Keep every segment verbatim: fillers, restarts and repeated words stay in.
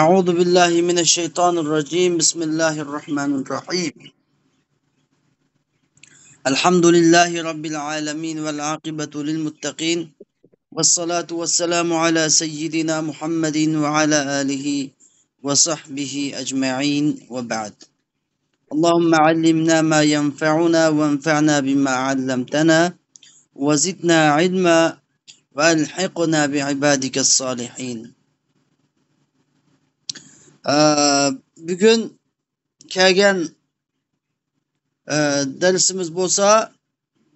أعوذ بالله من الشيطان الرجيم. بسم الله الرحمن الرحيم. الحمد لله رب العالمين والعاقبة للمتقين والصلاة والسلام على سيدنا محمد وعلى آله وصحبه أجمعين وبعد. اللهم علمنا ما ينفعنا وانفعنا بما علمتنا وزدنا علما وألحقنا بعبادك الصالحين. ئە، بۈگۈن كەلگەن، ئە، دەرسىمىز بولسا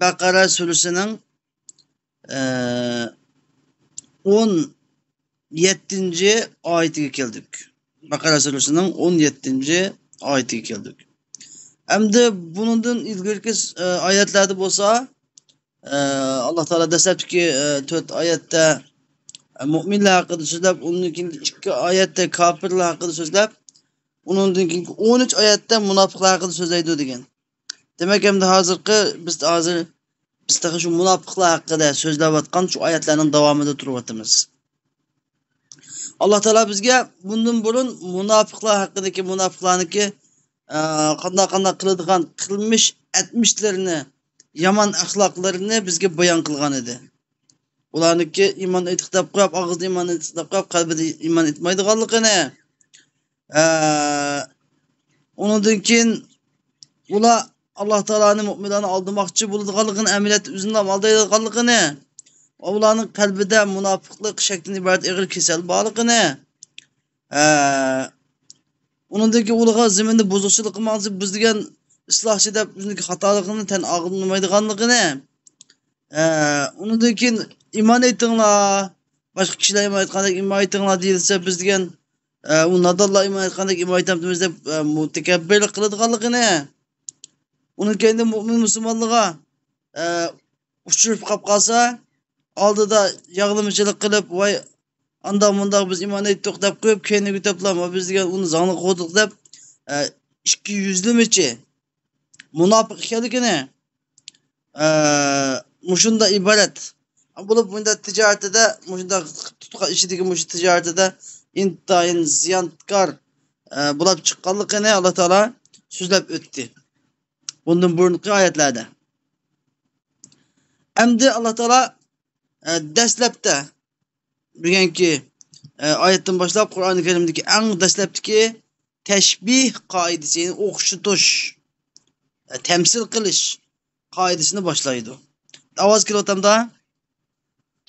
بەقەرە سۈرىسىنىڭ، ئە، ئون يەتتىنچى ئايىتىگە كەلدۇق. بەقەرە سۈرىسىنىڭ ئون يەتتىنچى ئايىتىگە كەلدۇق. ئەمدى بۇنىڭدىن ئىلگىرىكى، ئە، ئايەتلەردە بولسا، ئە، ئاللا تائالا دەسلەپتىكى، ئە، تۆت ئايەتتە، ئە، مۇئمىنلار ھەققىدە سۆزلەپ، ئۇنىڭدىن كېيىنكى ئىككى ئايەتتە كاپىرلار ھەققىدە سۆزلەپ، ئۇنىڭدىن كېيىنكى ئون ئۈچ ئايەتتە مۇناپىقلار ھەققىدە سۆزلەيدۇ دېگەن. دېمەك، ئەمدى ھازىرقى، بىز ھازىر، بىز تېخى شۇ مۇناپىقلار ھەققىدە سۆزلەۋاتقان شۇ ئايەتلەرنىڭ داۋامىدا تۇرۇۋاتىمىز. ئاللا تائالا بىزگە بۇندىن بۇرۇن مۇناپىقلار ھەققىدىكى، مۇناپىقلارنىڭكى، ئە، قانداق، قانداق قىلىدىغان قىلمىش ئەتمىشلىرىنى، يامان ئەخلاقلىرىنى بىزگە بايان قىلغان ئىدى. ئۇلارنىڭكى ئىمان ئېيتىق دەپ قويۇپ، ئاغزىدا ئىمان ئېيتىق دەپ قويۇپ، قەلبىدە ئىمان ئېيتمايدىغانلىقىنى، ئە، ئۇنىڭدىن كېيىن ئۇلار ئاللا تائالانى، مۇئمىنلارنى ئالدىماقچى بولىدىغانلىقىنى، ئەمەلىيەتتە ئۆزىنى ئالدايدىغانلىقىنى، ئۇلارنىڭ قەلبىدە مۇناپىقلىق، شەكتىن ئىبارەت ئېغىر كېسەل بارلىقىنى، ئە، ئۇنىڭدىن كېيىن ئۇلارغا زېمىندا بۇزۇقچىلىق قىلماڭلار، بىز دېگەن ئىسلاھچى دەپ ئۆزىنىڭكى خاتالىقىنى تەن ئاغرىنمايدىغانلىقىنى، ئە، ئۇنىڭدىن كېيىن ئىمان ئېيتىڭلار، باشقا كىشىلەر ئىمان ئېيتقاندەك ئىمان ئېيتىڭلار دېيىلسە، بىز دېگەن، ئە، ئۇ نادانلار ئىمان ئېيتقاندەك ئىمان ئېيتامتىمىز دەپ، ئە، مۇتەكەببىرلىك قىلىدىغانلىقىنى، ئۇنىڭ كەينىدە مۇئمىن مۇسۇلمانلارغا، ئە، ئۇچرىشىپ قاپ قالسا، ئالدىدا ياغلىمىچىلىق قىلىپ، ۋاي، ئانداق مۇنداق بىز ئىمان ئېيتتۇق دەپ قويۇپ، كەينىگە ئۆتۈپلا، ما بىز دېگەن ئۇنى زاڭلىق قىلدۇق دەپ، ئە، ئىككى يۈزلىمىچى، مۇناپىق ئىكەنلىكىنى، ئە، مۇشۇنداق ئىبارەت. بولۇپ، مۇنداق تىجارىتىدە، مۇشۇنداق تۇتقان ئىشىدىكى مۇشۇ تىجارىتىدە ئىنتايىن زىيانكار، ئە، بولاپ چىققانلىقىنى ئاللا تائالا سۆزلەپ ئۆتتى بۇندىن بۇرۇنقى ئايەتلەردە. ئەمدى ئاللا تائالا، ئە، دەسلەپتە بۈگۈنكى، ئە، ئايەتتىن باشلاپ قۇرئانى كەرىمدىكى ئەڭ دەسلەپتىكى تەشبىھ قائىدىسى، يەنى ئوخشىتىش، ئە، تەمسىل قىلىش قائىدىسىنى باشلايدۇ. ئاۋاز كېلىۋاتامدا؟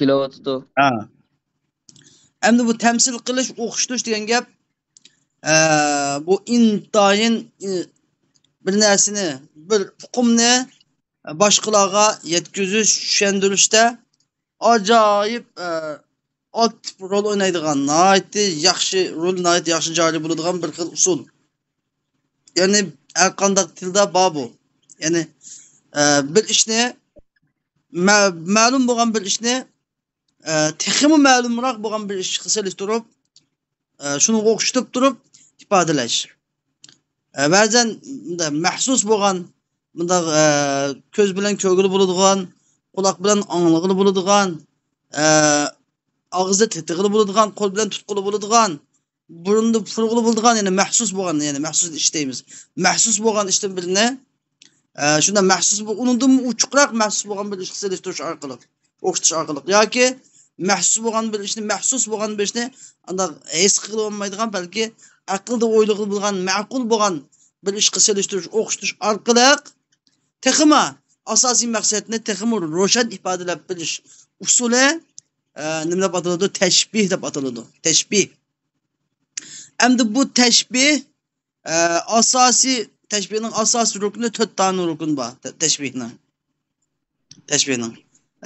كېلىۋاتىدۇ. ھە. ئەمدى بۇ تەمسىل قىلىش، ئوخشىتىش دېگەن گەپ، ئە، بۇ ئىنتايىن، ئى، بىر نەرسىنى، بىر ئۇقۇمنى باشقىلارغا يەتكۈزۈش، چۈشەندۈرۈشتە ئاجايىپ، ئە، ئاكتىپ رول ئوينايدىغان، ناھايىتى ياخشى رول، ناھايىتى ياخشى جارى بولىدىغان بىر خىل ئۇسۇل. يەنى ھەر قانداق تىلدا بار بۇ. يەنى، ئە، بىر ئىشنى، مە-، مەلۇم بولغان بىر ئىشنى، ئە، تېخىمۇ مەلۇمراق بولغان بىر ئىشقا سېلىشتۇرۇپ، ئە، شۇنىڭغا ئوخشىتىپ تۇرۇپ ئىپادىلەش. ئە، بەزەن مۇنداق مەھسۇس بولغان، مۇنداق، ئە، كۆز بىلەن كۆرگىلى بولىدىغان، قۇلاق بىلەن ئاڭلىغىلى بولىدىغان، ئە، ئاغزىدا تېتىغىلى بولىدىغان، قول بىلەن تۇتقىلى بولىدىغان، بۇرۇندا پۇرىغىلى بولىدىغان، يەنى مەھسۇس بولغان، يەنى مەھسۇس ئىش دەيمىز. مەھسۇس بولغان ئىشتىن بىرنى، ئە، شۇنداق مەھسۇس بول-، ئۇنىڭدىنمۇ ئوچۇقراق مەھسۇس بولغان بىر ئىشقا سېلىشتۇرۇش ئارقىلىق، ئوخشىتىش ئارقىلىق ياكى مەھسۇس بولغان بىر ئىشنى، مەھسۇس بولغان بىر ئىشنى ئانداق ھېس قىلغىلى بولمايدىغان، بەلكى ئەقىلدە ئويلىغىلى بولغان، مەقۇل بولغان بىر ئىشقا سېلىشتۇرۇش، ئوخشىتىش ئارقىلىق تېخىمۇ ئاساسىي مەقسەتنى تېخىمۇ روشەن ئىپادىلەپ بېرىش ئۇسۇلى، ئە، نېمە دەپ ئاتىلىدۇ؟ تەشبىھ دەپ ئاتىلىدۇ. تەشبىھ. ئەمدى بۇ تەشبىھ، ئە، ئاساسىي، تەشبىھنىڭ ئاساسىي رۇكنى، تۆت دانە رۇكنى بار تە-، تەشبىھنىڭ. تەشبىھنىڭ.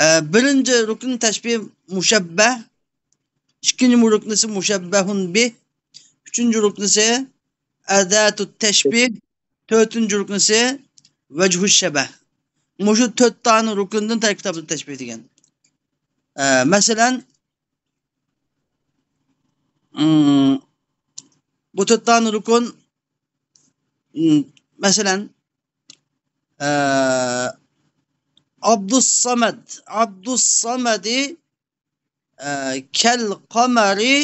ئە، بىرىنچى رۇكن تەشبىھ مۇشەببەھ، ئىككىنچى رۇكنىسى مۇشەببەھۇن بىھ، ئۈچىنچى رۇكنىسى ئەداتۇت تەشبىھ، تۆتىنچى رۇكنىسى ۋەجھۇش شەبەھ. مۇشۇ تۆت دانە رۇكۇندىن تەركىب تاپىدۇ تەشبىھ دېگەن. ئە، مەسىلەن، ئىم، بۇ تۆت دانە رۇكۇن، ئىم، مەسىلەن، ئە، ئابدۇس سامەد، ئابدۇس سامەدى، ئە، كەل قامەرى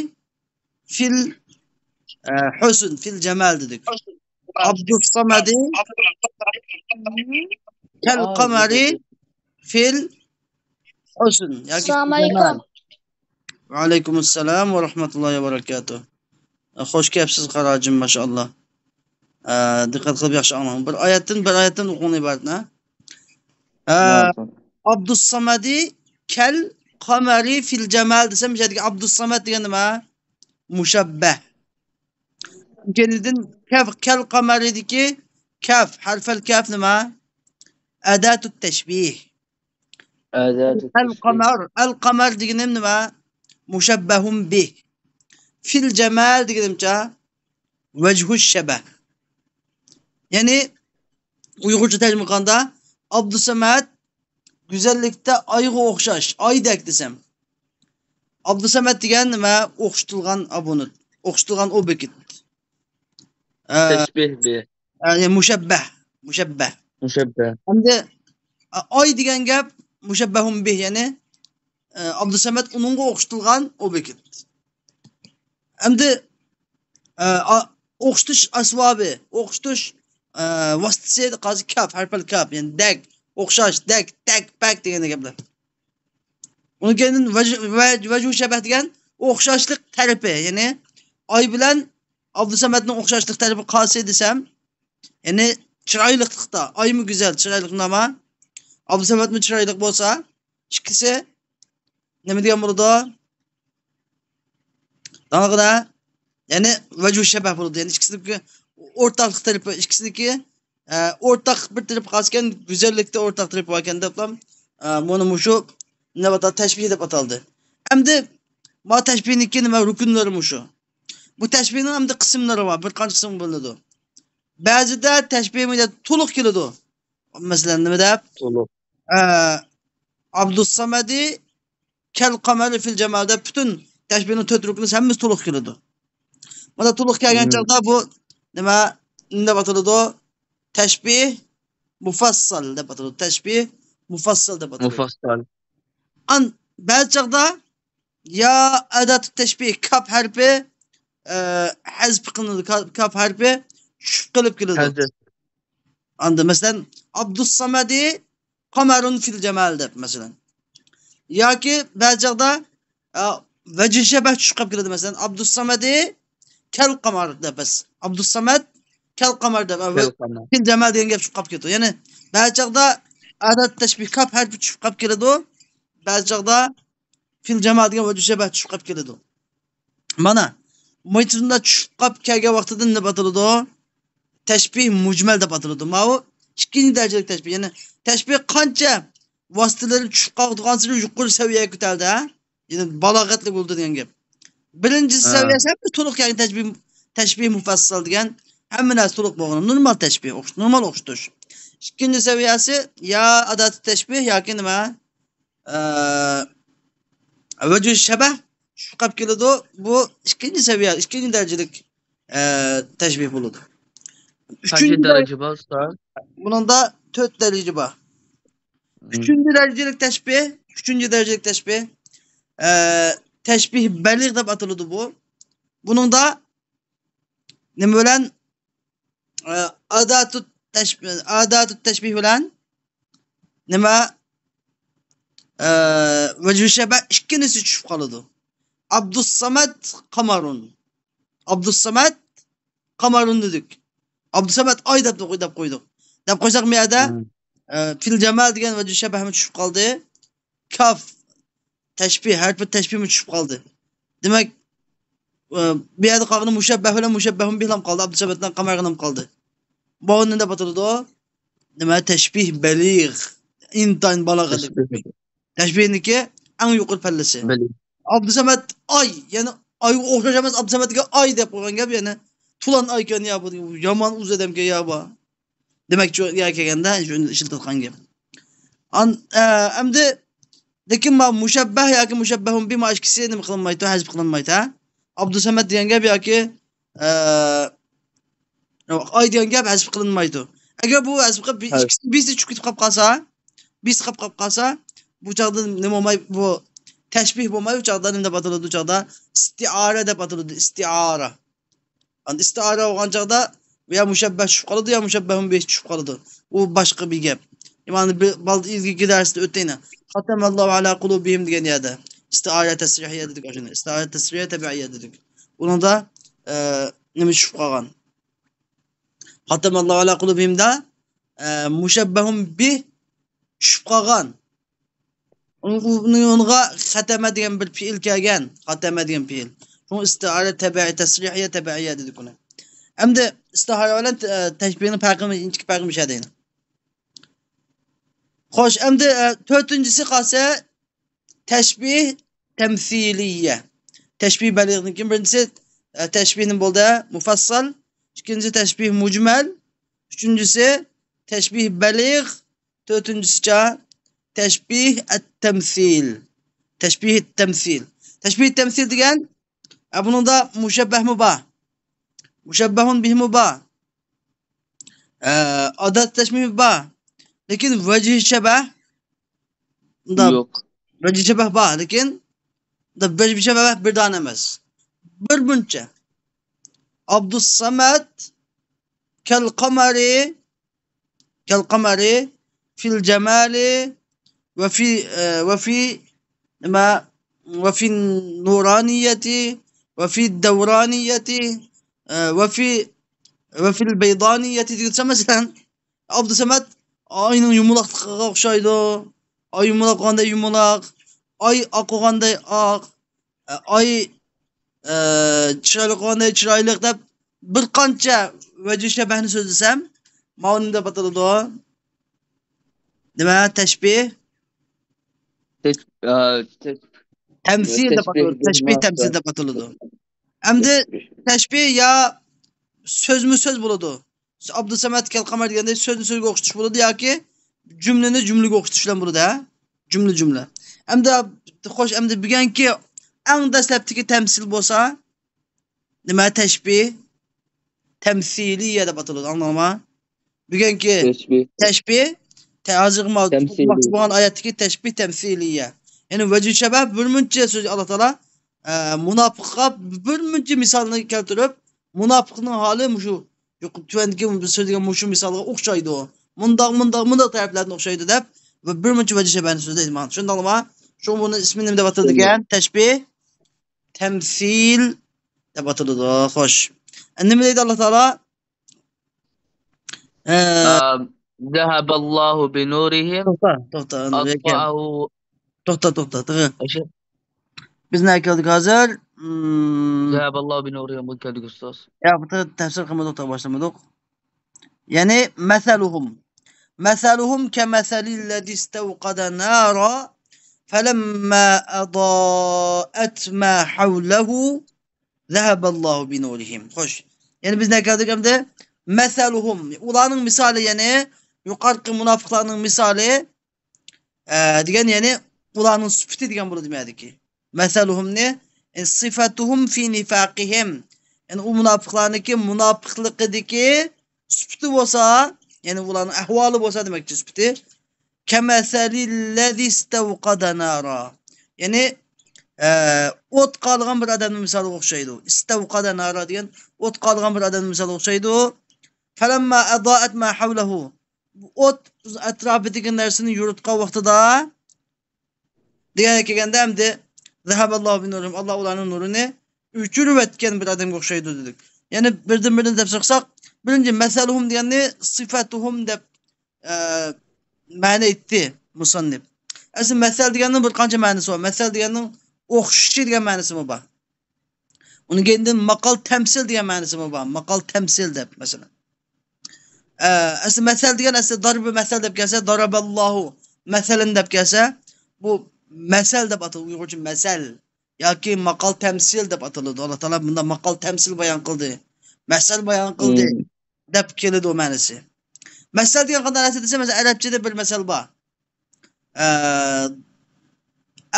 فىل ئە، ھۆسن فىل جامال دېدۇق. ئابدۇسسامەدى كەل قەمەرى فىل ھۆسن ياكى ئەسسالامۇ ئەلەيكۇم. ۋەئەلەيكۇمۇسسالام ۋە رەھمەتۇللاھى ۋە بەرەكاتۇھ. خوش كەپسىز، قاراجىم، ماشائاللا. ئە، دىققەت قىلىپ ياخشى ئاڭلاڭ. بىر ئايەتتىن، بىر ئايەتتىن ئوقۇغىنى ئىبارەت، ھە؟ ئە، ئابدۇسسامەدى كەل قەمەرى فىل جامال دېسەم، بۇ يەردىكى ئابدۇسسامەد دېگەن نېمە؟ مۇشەببەھ. كېيىندىن كەف، كەل قەمەرىدىكى كەف، ھەرفەل كەف نېمە؟ ئەداتۇت تەشبىھ. ئەداتۇت تەشبىھ. ئەل قەمەر، ئەل قەمەر دېگىنىم نېمە؟ مۇشەببەھۇن بىھ. فىل جامال دېگىنىمچە ۋەجھۇش شەبەھ. يەنى ئۇيغۇرچە تەرجىمە قىلغاندا، ئابدۇسەمەت گۈزەللىكتە ئايغا ئوخشاش، ئايدەك دېسەم. ئابدۇسەمەت دېگەن نېمە؟ ئوخشىتىلغان ئابونت، ئوخشىتىلغان ئوبيېكت. ئە، تەشبىھ بىھ. ئە، يەنى مۇشەببەھ، مۇشەببەھ. مۇشەببەھ. ئەمدى، ئە، ئاي دېگەن گەپ مۇشەببەھۇن بىھ، يەنى، ئە، ئابدۇسەمەت ئۇنىڭغا ئوخشىتىلغان ئوبيېكت. ئەمدى، ئە، ئا-، ئوخشىتىش ئەسۋابى، ئوخشىتىش، ئە، ۋاسىتىسى قازى كاپ، ھەرپەل كاپ، يەنى دەك، ئوخشاش، دەك، تەك، پەك دېگەن گەپلەر. ئۇنىڭ كەينىدىن ۋەج-، ۋەج-، ۋەجھۇ شەبەھ دېگەن ئوخشاشلىق تەرىپى، يەنى ئاي بىلەن ئابدۇسەمەتنىڭ ئوخشاشلىق تەرىپى قايسى دېسەم، يەنى چىرايلىقلىقتا، ئايمۇ گۈزەل، چىرايلىق نېمە؟ ئابدۇسەمەتمۇ چىرايلىق بولسا، ئىككىسى نېمە دېگەن بولىدۇ؟ داڭلىغىنا، يەنى ۋەجھۇ شەبەھ بولىدۇ. يەنى ئىككىسىنىڭكى ئورتاقلىق تەرىپى، ئىككىسىنىڭكى، ئە، ئورتاق بىر تەرىپى قالسىكەن، گۈزەللىكتە ئورتاق تەرىپى باركەن دەپلا، ئە، مۇنى مۇشۇ نېمە ئاتالدى؟ تەشبىھ دەپ ئاتالدى. ئەمدى ما تەشبىھنىڭكى نېمە رۇكۇنلىرى مۇشۇ. بۇ تەشبىھنىڭ ئەمدى قىسىملىرى بار، بىر قانچە قىسىمغا بۆلۈنىدۇ. بەزىدە تەشبىھ بۇ يەردە تولۇق كېلىدۇ. مەسىلەن، نېمە دەپ؟ تولۇق. ئە، ئابدۇسسامەدى كەل قەمەرى فىل جامال دەپ پۈتۈن تەشبىھنىڭ تۆت رۇكنى ھەممىسى تولۇق كېلىدۇ. مانا تولۇق كەلگەن مم. چاغدا بۇ نېمە، نېمە دەپ ئاتىلىدۇ؟ تەشبىھ مۇفەسسەل دەپ ئاتىلىدۇ. تەشبىھ مۇفەسسەل دەپ ئاتىلىدۇ. مۇفەسسەل. ئان بەزى چاغدا يا ئەداتۇت تەشبىھ، كاپ ھەرپى، ئە، ھەزپ قىلىنىدۇ. كاپ، كاپ ھەرپى چۈشۈپ قېلىپ كېلىدۇ. ھەزپ. ئاندىن مەسىلەن، ئابدۇسسامەدى قەمەرۇن فىل جامال دەپ مەسىلەن. ياكى بەزى چاغدا، ئە، ۋەجھى شەبەھ چۈشۈپ قاپ كېلىدۇ مەسىلەن، ئابدۇسسامەدى كەل قەمەر دەپ بەس. ئابدۇسسامەد كەل قەمەر دەپ، ئە، كەل قەمەر. فىل جامال دېگەن گەپ چۈشۈپ قاپ كېتىدۇ. يەنى بەزى چاغدا ئەداتۇت تەشبىھ كاپ ھەرپى چۈشۈپ قاپ كېلىدۇ. بەزى چاغدا فىل جامال دېگەن ۋەجھۇ شەبەھ چۈشۈپ قاپ كېلىدۇ. مانا، مۇيتىزمدا چۈشۈپ قاپ كەلگەن ۋاقتىدا نېمە دەپ ئاتىلىدۇ؟ تەشبىھ مۇجمەل دەپ ئاتىلىدۇ. ماۋۇ ئىككىنچى دەرىجىلىك تەشبىھ. يەنى تەشبىھ قانچە ۋاسىتىلىرى چۈشۈپ قالغانسېرى يۇقىرى سەۋىيەگە كۆتەردى، ھە؟ يەنى بالاغەتلىك بولدى دېگەن گەپ. بىرىنچى ھە. سەۋىيەسى ھەممە تولۇق كەلگەن تەشبىھ، تەشبىھ مۇفەسسەل دېگەن ھەممە نەرسە تولۇق بولغان. نورمال تەشبىھ، ئوخش-، نورمال ئوخشىتىش. ئىككىنچى سەۋىيەسى يا ئاداتى تەشبىھ ياكى نېمە؟ ئە، ۋەجھۇ شەبەھ چۈشۈپ قاپ كېلىدۇ. بۇ ئىككىنچى سەۋىيە، ئىككىنچى دەرىجىلىك، ئە، تەشبىھ بولىدۇ. قانچە ئۈچىنچى دەرىجە بار، ئۇستاز؟ بۇنىڭدا تۆت دەرىجە بار. مم. ئۈچىنچى دەرىجىلىك تەشبىھ، ئۈچىنچى دەرىجىلىك تەشبىھ، ئە، تەشبىھ بەلىغ دەپ ئاتىلىدۇ بۇ. بۇنىڭدا نېمە بىلەن، ئە، ئاداتۇت تەشبىھ، ئاداتۇت تەشبىھ بىلەن نېمە، ئە، ۋەجھۇ شەبەھ ئىككىلىسى چۈشۈپ قالىدۇ. ئابدۇسسامەد قەمەرۇن. ئابدۇسسامەد قەمەرۇن دېدۇق. ئابدۇسامەد ئاي دەپ، دەپ قويدۇق. دەپ قويساق، بۇ يەردە، مم. ئە، فىل جامال دېگەن ۋەجھۇ شەبەھمۇ چۈشۈپ قالدى. كاف تەشبىھ، ھەرپى تەشبىھمۇ چۈشۈپ قالدى. دېمەك، ئە، بۇ يەردە قالغىنى مۇشەببەھ بىلەن مۇشەببەھۇن بىھلام قالدى. ئابدۇسامەدنىڭ قەمەرغىنىم قالدى. بۇ نېمە دەپ ئاتىلىدۇ؟ نېمە؟ تەشبىھ بەلىغ. ئىنتايىن بالاغەتلىك. تەشبىھ. تەشبىھنىڭكى ئەڭ يۇقىرى پەللىسى. بەلىغ. ئابدۇسەمەت ئاي، يەنى ئايغا ئوخشاش ئەمەس، ئابدۇسەمەتكە ئاي دەپ قويغان گەپ، يەنى تۇلان ئايكەن يا بۇ، يامان ئۇز ئادەمكەن يا بۇ. دېمەكچى يا كەلگەندە شۇنى ئىشلىتىۋاتقان گەپ. ئان-، ئە، ئەمدى لېكىن ما مۇشەببەھ ياكى مۇشەببەھۇن بىھ ما ئىككىسى نېمە قىلىنمايدۇ، ھەزپ قىلىنمايدۇ، ھە؟ ئابدۇسەمەت دېگەن گەپ ياكى، ئە، ئاي دېگەن گەپ ھەزپ قىلىنمايدۇ. ئەگەر بۇ ھەزپ قىلىپ، ھە. ئىككىسى بىرسى چۈشۈپ كېتىپ قاپ قالسا، بىرسى قاپ قاپ قالسا، بۇ چاغدا نېمە بولماي، بۇ تەشبىھ بولماي، بۇ چاغدا نېمە دەپ ئاتىلىدۇ؟ بۇ چاغدا ئىستىئارە دەپ ئاتىلىدۇ، ئىستىئارە. ئەمدى ئىستىئارە بولغان چاغدا يا مۇشەببەھ چۈشۈپ قالىدۇ، يا مۇشەببەھۇن بىھ چۈشۈپ قالىدۇ. ئۇ باشقا بىر گەپ. مانا بىر بالدىر ئىلگىرىكى دەرستە ئۆتتى يەنە. خاتەمەللاھۇ ئەلا قۇلۇبىھىم دېگەن يەردە. ئىستىئارە تەسرىھىيە دېدۇق ئاشۇنى. ئىستىئارە تەسرىھىيە تەبىئىيە دېدۇق. ئۇنىڭدا، ئە، نېمە چۈشۈپ قالغان؟ خاتەمەللاھۇ ئەلا قۇلۇبىھىمدا، ئە، مۇشەببەھۇن بىھ چۈشۈپ قالغان. ئۇنىڭ ئورنىغا خەتەمە دېگەن بىر پېئىل كەلگەن. خەتەمە دېگەن پېئىل. شۇڭا ئىستىئارە تەبىئىي، تەسرىھىيە تەبىئىيە دېدۇق ئۇنى. ئەمدى ئىستىئارە بىلەن تە-، تەشبىھنىڭ پەرقى، ئىنچىكە پەرقى مۇشۇ يەردە. خوش، ئەمدى، ئە، تۆتىنچىسى قالسا تەشبىھ تەمسىلىيە. تەشبىھ بەلىغنىڭكى بىرىنچىسى، ئە، تەشبىھ نېمە بولدى؟ مۇفەسسەل. ئىككىنچىسى تەشبىھ مۇجمەل. ئۈچىنچىسى تەشبىھ بەلىغ. تۆتىنچىسىچە تەشبىھ ئەت-تەمسىل. تەشبىھ تەمسىل. تەشبىھ تەمسىل دېگەن، ئە، بۇنىڭدا مۇشەببەھمۇ بار. مۇشەببەھۇن بىھمۇ بار. ئە، ئادات تەشبىھ بار. لېكىن ۋەجھى شەبەھ، ئۇندا يوق. ۋەجھى شەبەھ بار، لېكىن ئۇندا ۋەجھى شەبەھ بىر دانە ئەمەس. بىر مۇنچە. ئابدۇسسەمەد كەل قەمەرى، كەل قەمەرى فىل جەمالى ۋە فى، ئە، ۋە فى نېمە، ۋە فى نۇرانىيەتى ۋە فى دەۋرانىيەتى، ئە، ۋە فى، ۋە فىل بەيدانىيەتى دېگەن، مەسىلەن، ئابدۇسەمەد ئاينىڭ يۇمىلاقلىقىغا ئوخشايدۇ. ئاي يۇمىلاق بولغاندا يۇمىلاق، ئاي ئاق بولغاندا ئاق، ئاي، ئە، چىرايلىق بولغاندا چىرايلىق دەپ بىر قانچە ۋەجھى شەبەھنى سۆزلىسەم، ماۋۇ نېمە دەپ ئاتىلىدۇ؟ نېمە؟ تەشبىھ؟ تەش-، ئە، تەش-، تەمسىل دەپ ئاتىلىدۇ. تەشبىھ تەمسىل دەپ ئاتىلىدۇ. ئەمدى تەشبىھ يا سۆزمۇ سۆز بولىدۇ. ئابدۇسەمەد كەل قەمەر دېگەندە سۆزنى سۆزگە ئوخشىتىش بولىدۇ ياكى جۈملىنى جۈملىگە ئوخشىتىش بىلەن بولىدۇ، ھە؟ جۈملە جۈملە. ئەمدى، خوش، ئەمدى بۈگۈنكى ئەڭ دەسلەپتىكى تەمسىل بولسا، نېمە؟ تەشبىھ تەمسىلىيە دەپ ئاتىلىدۇ، ئاڭلاڭلارما؟ بۈگۈنكى تەشبىھ. تەشبىھ، تە-، ھازىرقى ما-، تەمسىلىي. ئوقۇماقچى بولغان ئايەتتىكى تەشبىھ تەمسىلىيە. يەنى ۋەجھى شەبەھ بىر مۇنچە سۆز ئاللا تائالا، ئە، مۇناپىققا بىر مۇنچە مىسالنى كەلتۈرۈپ، مۇناپىقنىڭ ھالى مۇشۇ يۇقىرى، تۆۋەندىكى بىز سۆزلىگەن مۇشۇ مىسالغا ئوخشايدۇ. مۇنداق، مۇنداق، مۇنداق تەرەپلەردىن ئوخشايدۇ دەپ، بىر، بىر مۇنچە ۋەجھى شەبەھنى سۆزلەيدۇ. مانا، چۈشەندىڭلارما؟ شۇ بۇنى ئىسمى نېمە دەپ ئاتىلىدىكەن؟ تەشبىھ تەمسىل دەپ ئاتىلىدۇ. خوش. ئەمدى نېمە دەيدۇ ئاللا تائالا؟ ئە، ذهب الله بنورهم توختا، توختا، ئەنە بۇ يەرگە كەل. أطفأه. توختا، توختا، تېخى. ئاشۇ. بىز نەگە كەلدۇق ھازىر؟ مم. ذهب الله بنورهم، بۇ كەلدۇق، ئۇستاز. يا، بۇ تەپسىر قىلمىدۇق، تېخى باشلىمىدۇق. يەنى، مثلهم. مثلهم كمثل الذي استوقد نارا فلما أضاءت ما حوله ذهب الله بنورهم. خوش. يەنى بىز نەگە كەلدۇق ئەمدى؟ مثلهم. ئۇلارنىڭ مىسالى، يەنى يۇقىرىقى مۇناپىقلارنىڭ مىسالى، ئە، دېگەن، يەنى ئۇلارنىڭ سۈپىتى دېگەن بولىدۇ مەدىكى. مثلهمنى، ئە، صفتهم في نفاقهم. يەنى ئۇ مۇناپىقلارنىڭكى مۇناپىقلىقىدىكى سۈپىتى بولسا، يەنى ئۇلارنىڭ ئەھۋالى بولسا دېمەكچى سۈپىتى. كمثل الذي استوقد نارا. يەنى، ئە، ئوت قالىغان بىر ئادەمنىڭ مىسالىغا ئوخشايدۇ. استوقد نارا دېگەن ئوت قالىغان بىر ئادەمنىڭ مىسالىغا ئوخشايدۇ. فلما أضاءت ما حوله. ئوت ئەتراپىدىكى نەرسىنى يورۇتقان ۋاقتىدا دېگەنگە كەلگەندە، ئەمدى ذهب الله بنورهم، ئاللا ئۇلارنىڭ نۇرىنى ئۆچۈرۈۋەتكەن بىر ئادەمگە ئوخشايدۇ دېدۇق. يەنى بىردىن بىرىنى دەپ چىقساق، بىرىنچى، مثلهم دېگەننى صفتهم دەپ، ئە، مەنە ئېيتتى مۇسەننىپ. ئەسلى مەسەل دېگەننىڭ بىر قانچە مەنىسى بار. مەسەل دېگەننىڭ ئوخشىشى دېگەن مەنىسىمۇ بار. ئۇنىڭ كەينىدىن ماقال تەمسىل دېگەن مەنىسىمۇ بار. ماقال تەمسىل دەپ، مەسىلەن. ئە، ئەسلى مەسەل دېگەن، ئەسلى داربى مەسەل دەپ كەلسە، داراباللاھۇ مەسەلەن دەپ كەلسە، بۇ مەسەل دەپ ئاتىلىدۇ، ئۇيغۇرچە مەسەل ياكى ماقال تەمسىل دەپ ئاتىلىدۇ. ئاللا تائالا بۇندا ماقال تەمسىل بايان قىلدى، مەسەل بايان قىلدى مم. دەپ كېلىدۇ مەنىسى. مەسەل دېگەن قانداق نەرسە دېسە، مەسىلەن، ئەرەبچىدە بىر مەسەل بار. ئە،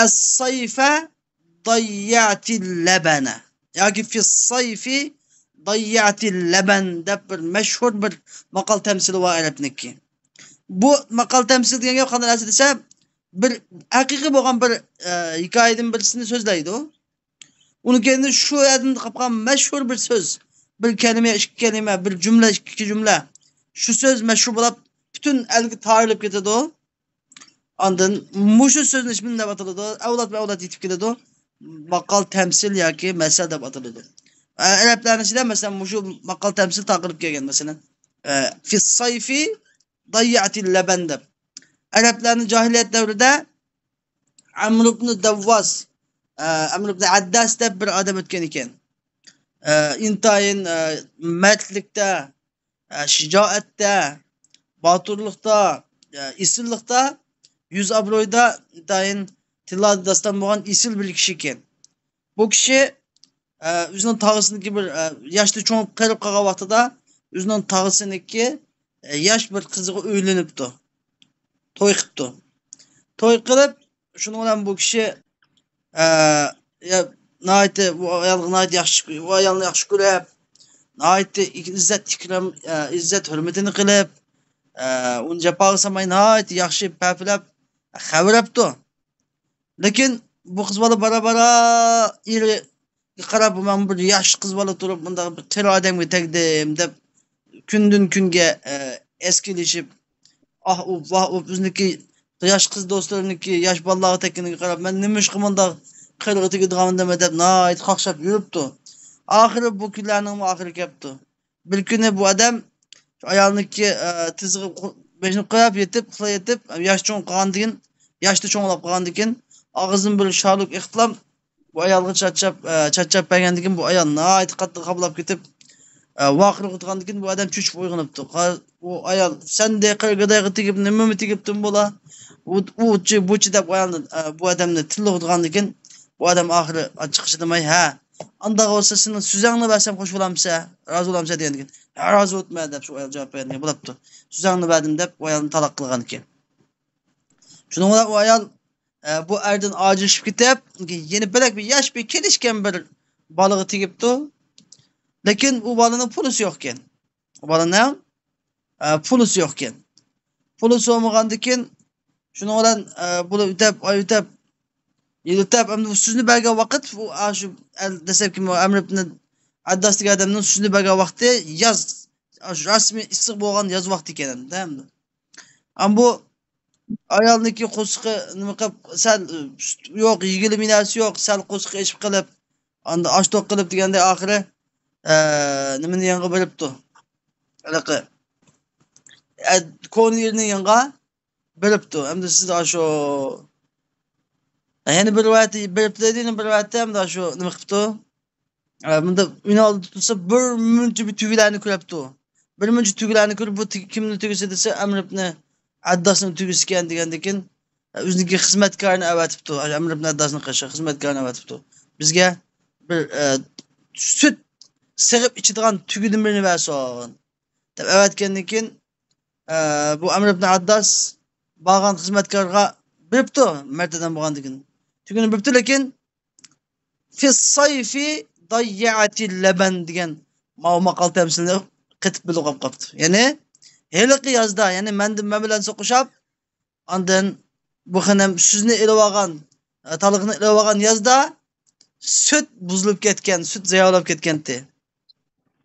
الصيف ضيعت اللبن ياكى في الصيف ضيعت اللبن دەپ بىر مەشھۇر بىر ماقال تەمسىلى بار ئەرەبنىڭكى. بۇ ماقال تەمسىل دېگەن گەپ قانداق نەرسە دېسە، بىر ھەقىقىي بولغان بىر، ئە، ھېكايىدىن بىرسىنى سۆزلەيدۇ. ئۇنىڭ كەينىدىن شۇ يەردىن قاپقان مەشھۇر بىر سۆز، بىر كەلىمە، ئىككى كەلىمە، بىر جۈملە، ئىككى جۈملە، شۇ سۆز مەشھۇر بولاپ، پۈتۈن ئەلگە تارىلىپ كېتىدۇ. ئاندىن مۇشۇ سۆزنى نېمە دەپ ئاتىلىدۇ؟ ئەۋلادمۇ ئەۋلاد يېتىپ كېلىدۇ. ماقال تەمسىل ياكى مەسەل دەپ ئاتىلىدۇ. ئە، ئەرەبلەرنىڭ ئىچىدە، مەسىلەن، مۇشۇ ماقال تەمسىل تارقىلىپ كەلگەن، مەسىلەن، ئە، في الصيف ضيعت اللبن دەپ. ئەرەبلەرنىڭ جاھىلىيەت دەۋرىدە ئەمر ئىبن دەۋۋاس، ئە، ئەمر ئىبن ئەدداس دەپ بىر ئادەم ئۆتكەن ئىكەن. ئە، ئىنتايىن، ئە، مەردلىكتە، ئە، شىجائەتتە، باتۇرلۇقتا، ئە، ئېسىللىقتا، يۈز ئابرۇيدا ئىنتايىن تىللادا داستان بولغان ئېسىل بىر كىشى ئىكەن. بۇ كىشى، ئە، ئۆزىنىڭ تاغىسىنىڭكى بىر، ئە، ياشتا چوڭ قېرىپ قالغان ۋاقتىدا ئۆزىنىڭ تاغىسىنىڭكى، ئە، ياش بىر قىزىغا ئۆيلىنىپتۇ. توي قىپتۇ. توي قىلىپ، شۇنىڭ بىلەن بۇ كىشى، ئە، يا، ناھايىتى بۇ ئايالغا ناھايىتى ياخشى، بۇ ئايالنى ياخشى كۆرۈپ، ناھايىتى ئىززەت ئىكرام، ئە، ئىززەت ھۆرمىتىنى قىلىپ، ئە، ئۇنى جاپاغا سالماي ناھايىتى ياخشى پەپىلەپ خەۋەر ئەپتۇ. لېكىن بۇ قىز بالا بارا-بارا ئېرىگە قاراپ، مەن بىر ياش قىز بالا تۇرۇپ، مۇنداق بىر قېرى ئادەمگە تەگدىم دەپ، كۈندىن كۈنگە، ئە، ئەسكىلىشىپ، ئاھ ئۇپ، ۋاھ ئۇپ، ئۆزىنىڭكى ياش قىز دوستلىرىنىڭكى ياش بالىلارغا تەگكىنىگە قاراپ، مەن نېمىشقا مۇنداق قېرىغا تېگىدىغاندىمەن دەپ ناھايىتى قاقشاپ يۈرۈپتۇ. ئاخىرى بۇ كۈنلەرنىڭمۇ ئاخىرى كەپتۇ. بىر كۈنى بۇ ئادەم شۇ ئايالنىڭكى، ئە، تىزىغا قو-، بېشىنى قويۇپ يېتىپ، ئۇخلاپ يېتىپ، ياش چوڭ قالغاندىن كېيىن، ياشتا چوڭلاپ قالغاندىن كېيىن، ئاغزىدىن بىر شالۇق ئېقىتلام بۇ ئايالغا چاچاپ، ئە، چاچاپ بەرگەندىن كېيىن، بۇ ئايال ناھايىتى قاتتىق خاپىلاپ كېتىپ، ئە، ۋارقىرىغان ئىكەن. بۇ ئادەم چۆچۈپ ئويغىنىپتۇ. قا-، ئۇ ئايال، «سەن دە قېرى گادايغا تېگىپ، نېمىمۇ تېگىپتىم بولا؟ ئۇ، ئۇچى، بۇچى» دەپ ئايالنى، ئە، بۇ ئادەمنى تىللىغۇدىغاندىن كېيىن، بۇ ئادەم ئاخىرى ئاچچىقى چىدىماي، «ھە، ئانداق بولسا سېنىڭ سۆزۈڭنى بەرسەم خوش بولامسەن؟ رازى بولامسەن؟» دېگەندىن كېيىن، «ھە، رازى بولىمەن» دەپ شۇ ئايال جاۋاب بەرگەن بوپتۇ. «سۆزۈڭنى بەردىم» دەپ ئۇ ئايالنى تالاق قىلغان ئىكەن. شۇنىڭ بىلەن ئۇ ئايال، ئە، بۇ ئەردىن ئاجرىشىپ كېتىپ، يەنە بۆلەك بىر ياش بىر كېلىشكەن بىر بالىغا تېگىپتۇ. لېكىن ئۇ بالىنىڭ پۇلىسى يوقكەن. ئۇ بالىنىڭ، ئە، پۇلىسى يوقكەن. پۇلىسى بولمىغاندىكىن، شۇنىڭ بىلەن، ئە، بۇ ئۆتەپ، ئاي ئۆتەپ، يىل ئۆتەپ، ئەمدى بۇ سۆزنى بەرگەن ۋاقىت، بۇ، ئا، شۇ ئەل-، دەسلەپكى ئەمر ئىبن ئەدداس دېگەن ئادەمنىڭ سۆزنى بەرگەن ۋاقتى ياز، ئا، شۇ رەسمىي ئىسسىق بولغان ياز ۋاقتى ئىكەن ئەمدى. ئەمما بۇ ئايالنىڭكى قورسىقى نېمە قىلىپ، سەل، ئە، سۈت يوق، يېگىلى نەرسە يوق، سەل قورسىقى ئېچىپ قېلىپ، ئاندىن ئاچ توق قىلىپ دېگەندە ئاخىرى، ئە، نېمىنى يېنىغا بېرىپتۇ. ھېلىقى، ئە، كونا ئېرىنىڭ يېنىغا بېرىپتۇ. ئەمدى سىز ئاشۇ، يەنە بىر رىۋايەتتە بېرىپتۇ دەيدۇ، يەنە بىر رىۋايەتتە ئەمدى ئاشۇ نېمە قىپتۇ؟ ئە، مۇنداق ئۈنئالدى تۇرسا، بىر مۇنچە بىر تۆگىلەرنى كۆرۈپتۇ. بىر مۇنچە تۆگىلەرنى كۆرۈپ، بۇ تۆگە كىمنىڭ تۆگىسى دېسە، ئەمر ئىبنى ئەدداسنىڭ تۆگىسى ئىكەن دېگەندىن كېيىن، ئۆزىنىڭكى خىزمەتكارىنى ئەۋەتىپتۇ. ئەمر ئىبنى ئەدداسنىڭ قېشىغا خىزمەتكارىنى ئەۋەتىپتۇ. «بىزگە بىر، ئە، سۈت سېغىپ ئىچىدىغان تۆگىدىن بىرنى بەرسۇن» دەپ ئەۋەتكەندىن كېيىن، ئە، بۇ ئەمر ئىبنى ئەدداس بارغان خىزمەتكارغا بېرىپتۇ، مەرد ئادەم بولغاندىن كېيىن. تۆگىنى بېرىپتۇ، لېكىن «في الصيف ضيعت اللبن» دېگەن ماۋۇ ماقال تەمسىلنى قېتىپ بىلىپ قاپتۇ. يەنى ھېلىقى يازدا، يەنى مەندىن، مەن بىلەن سوقۇشۇپ، ئاندىن بۇ خېنىم سۆزنى ئېلىۋالغان، ئە، تالىقىنى ئېلىۋالغان يازدا سۈت بۇزۇلۇپ كەتكەن، سۈت زايا بولۇپ كەتكەنتى.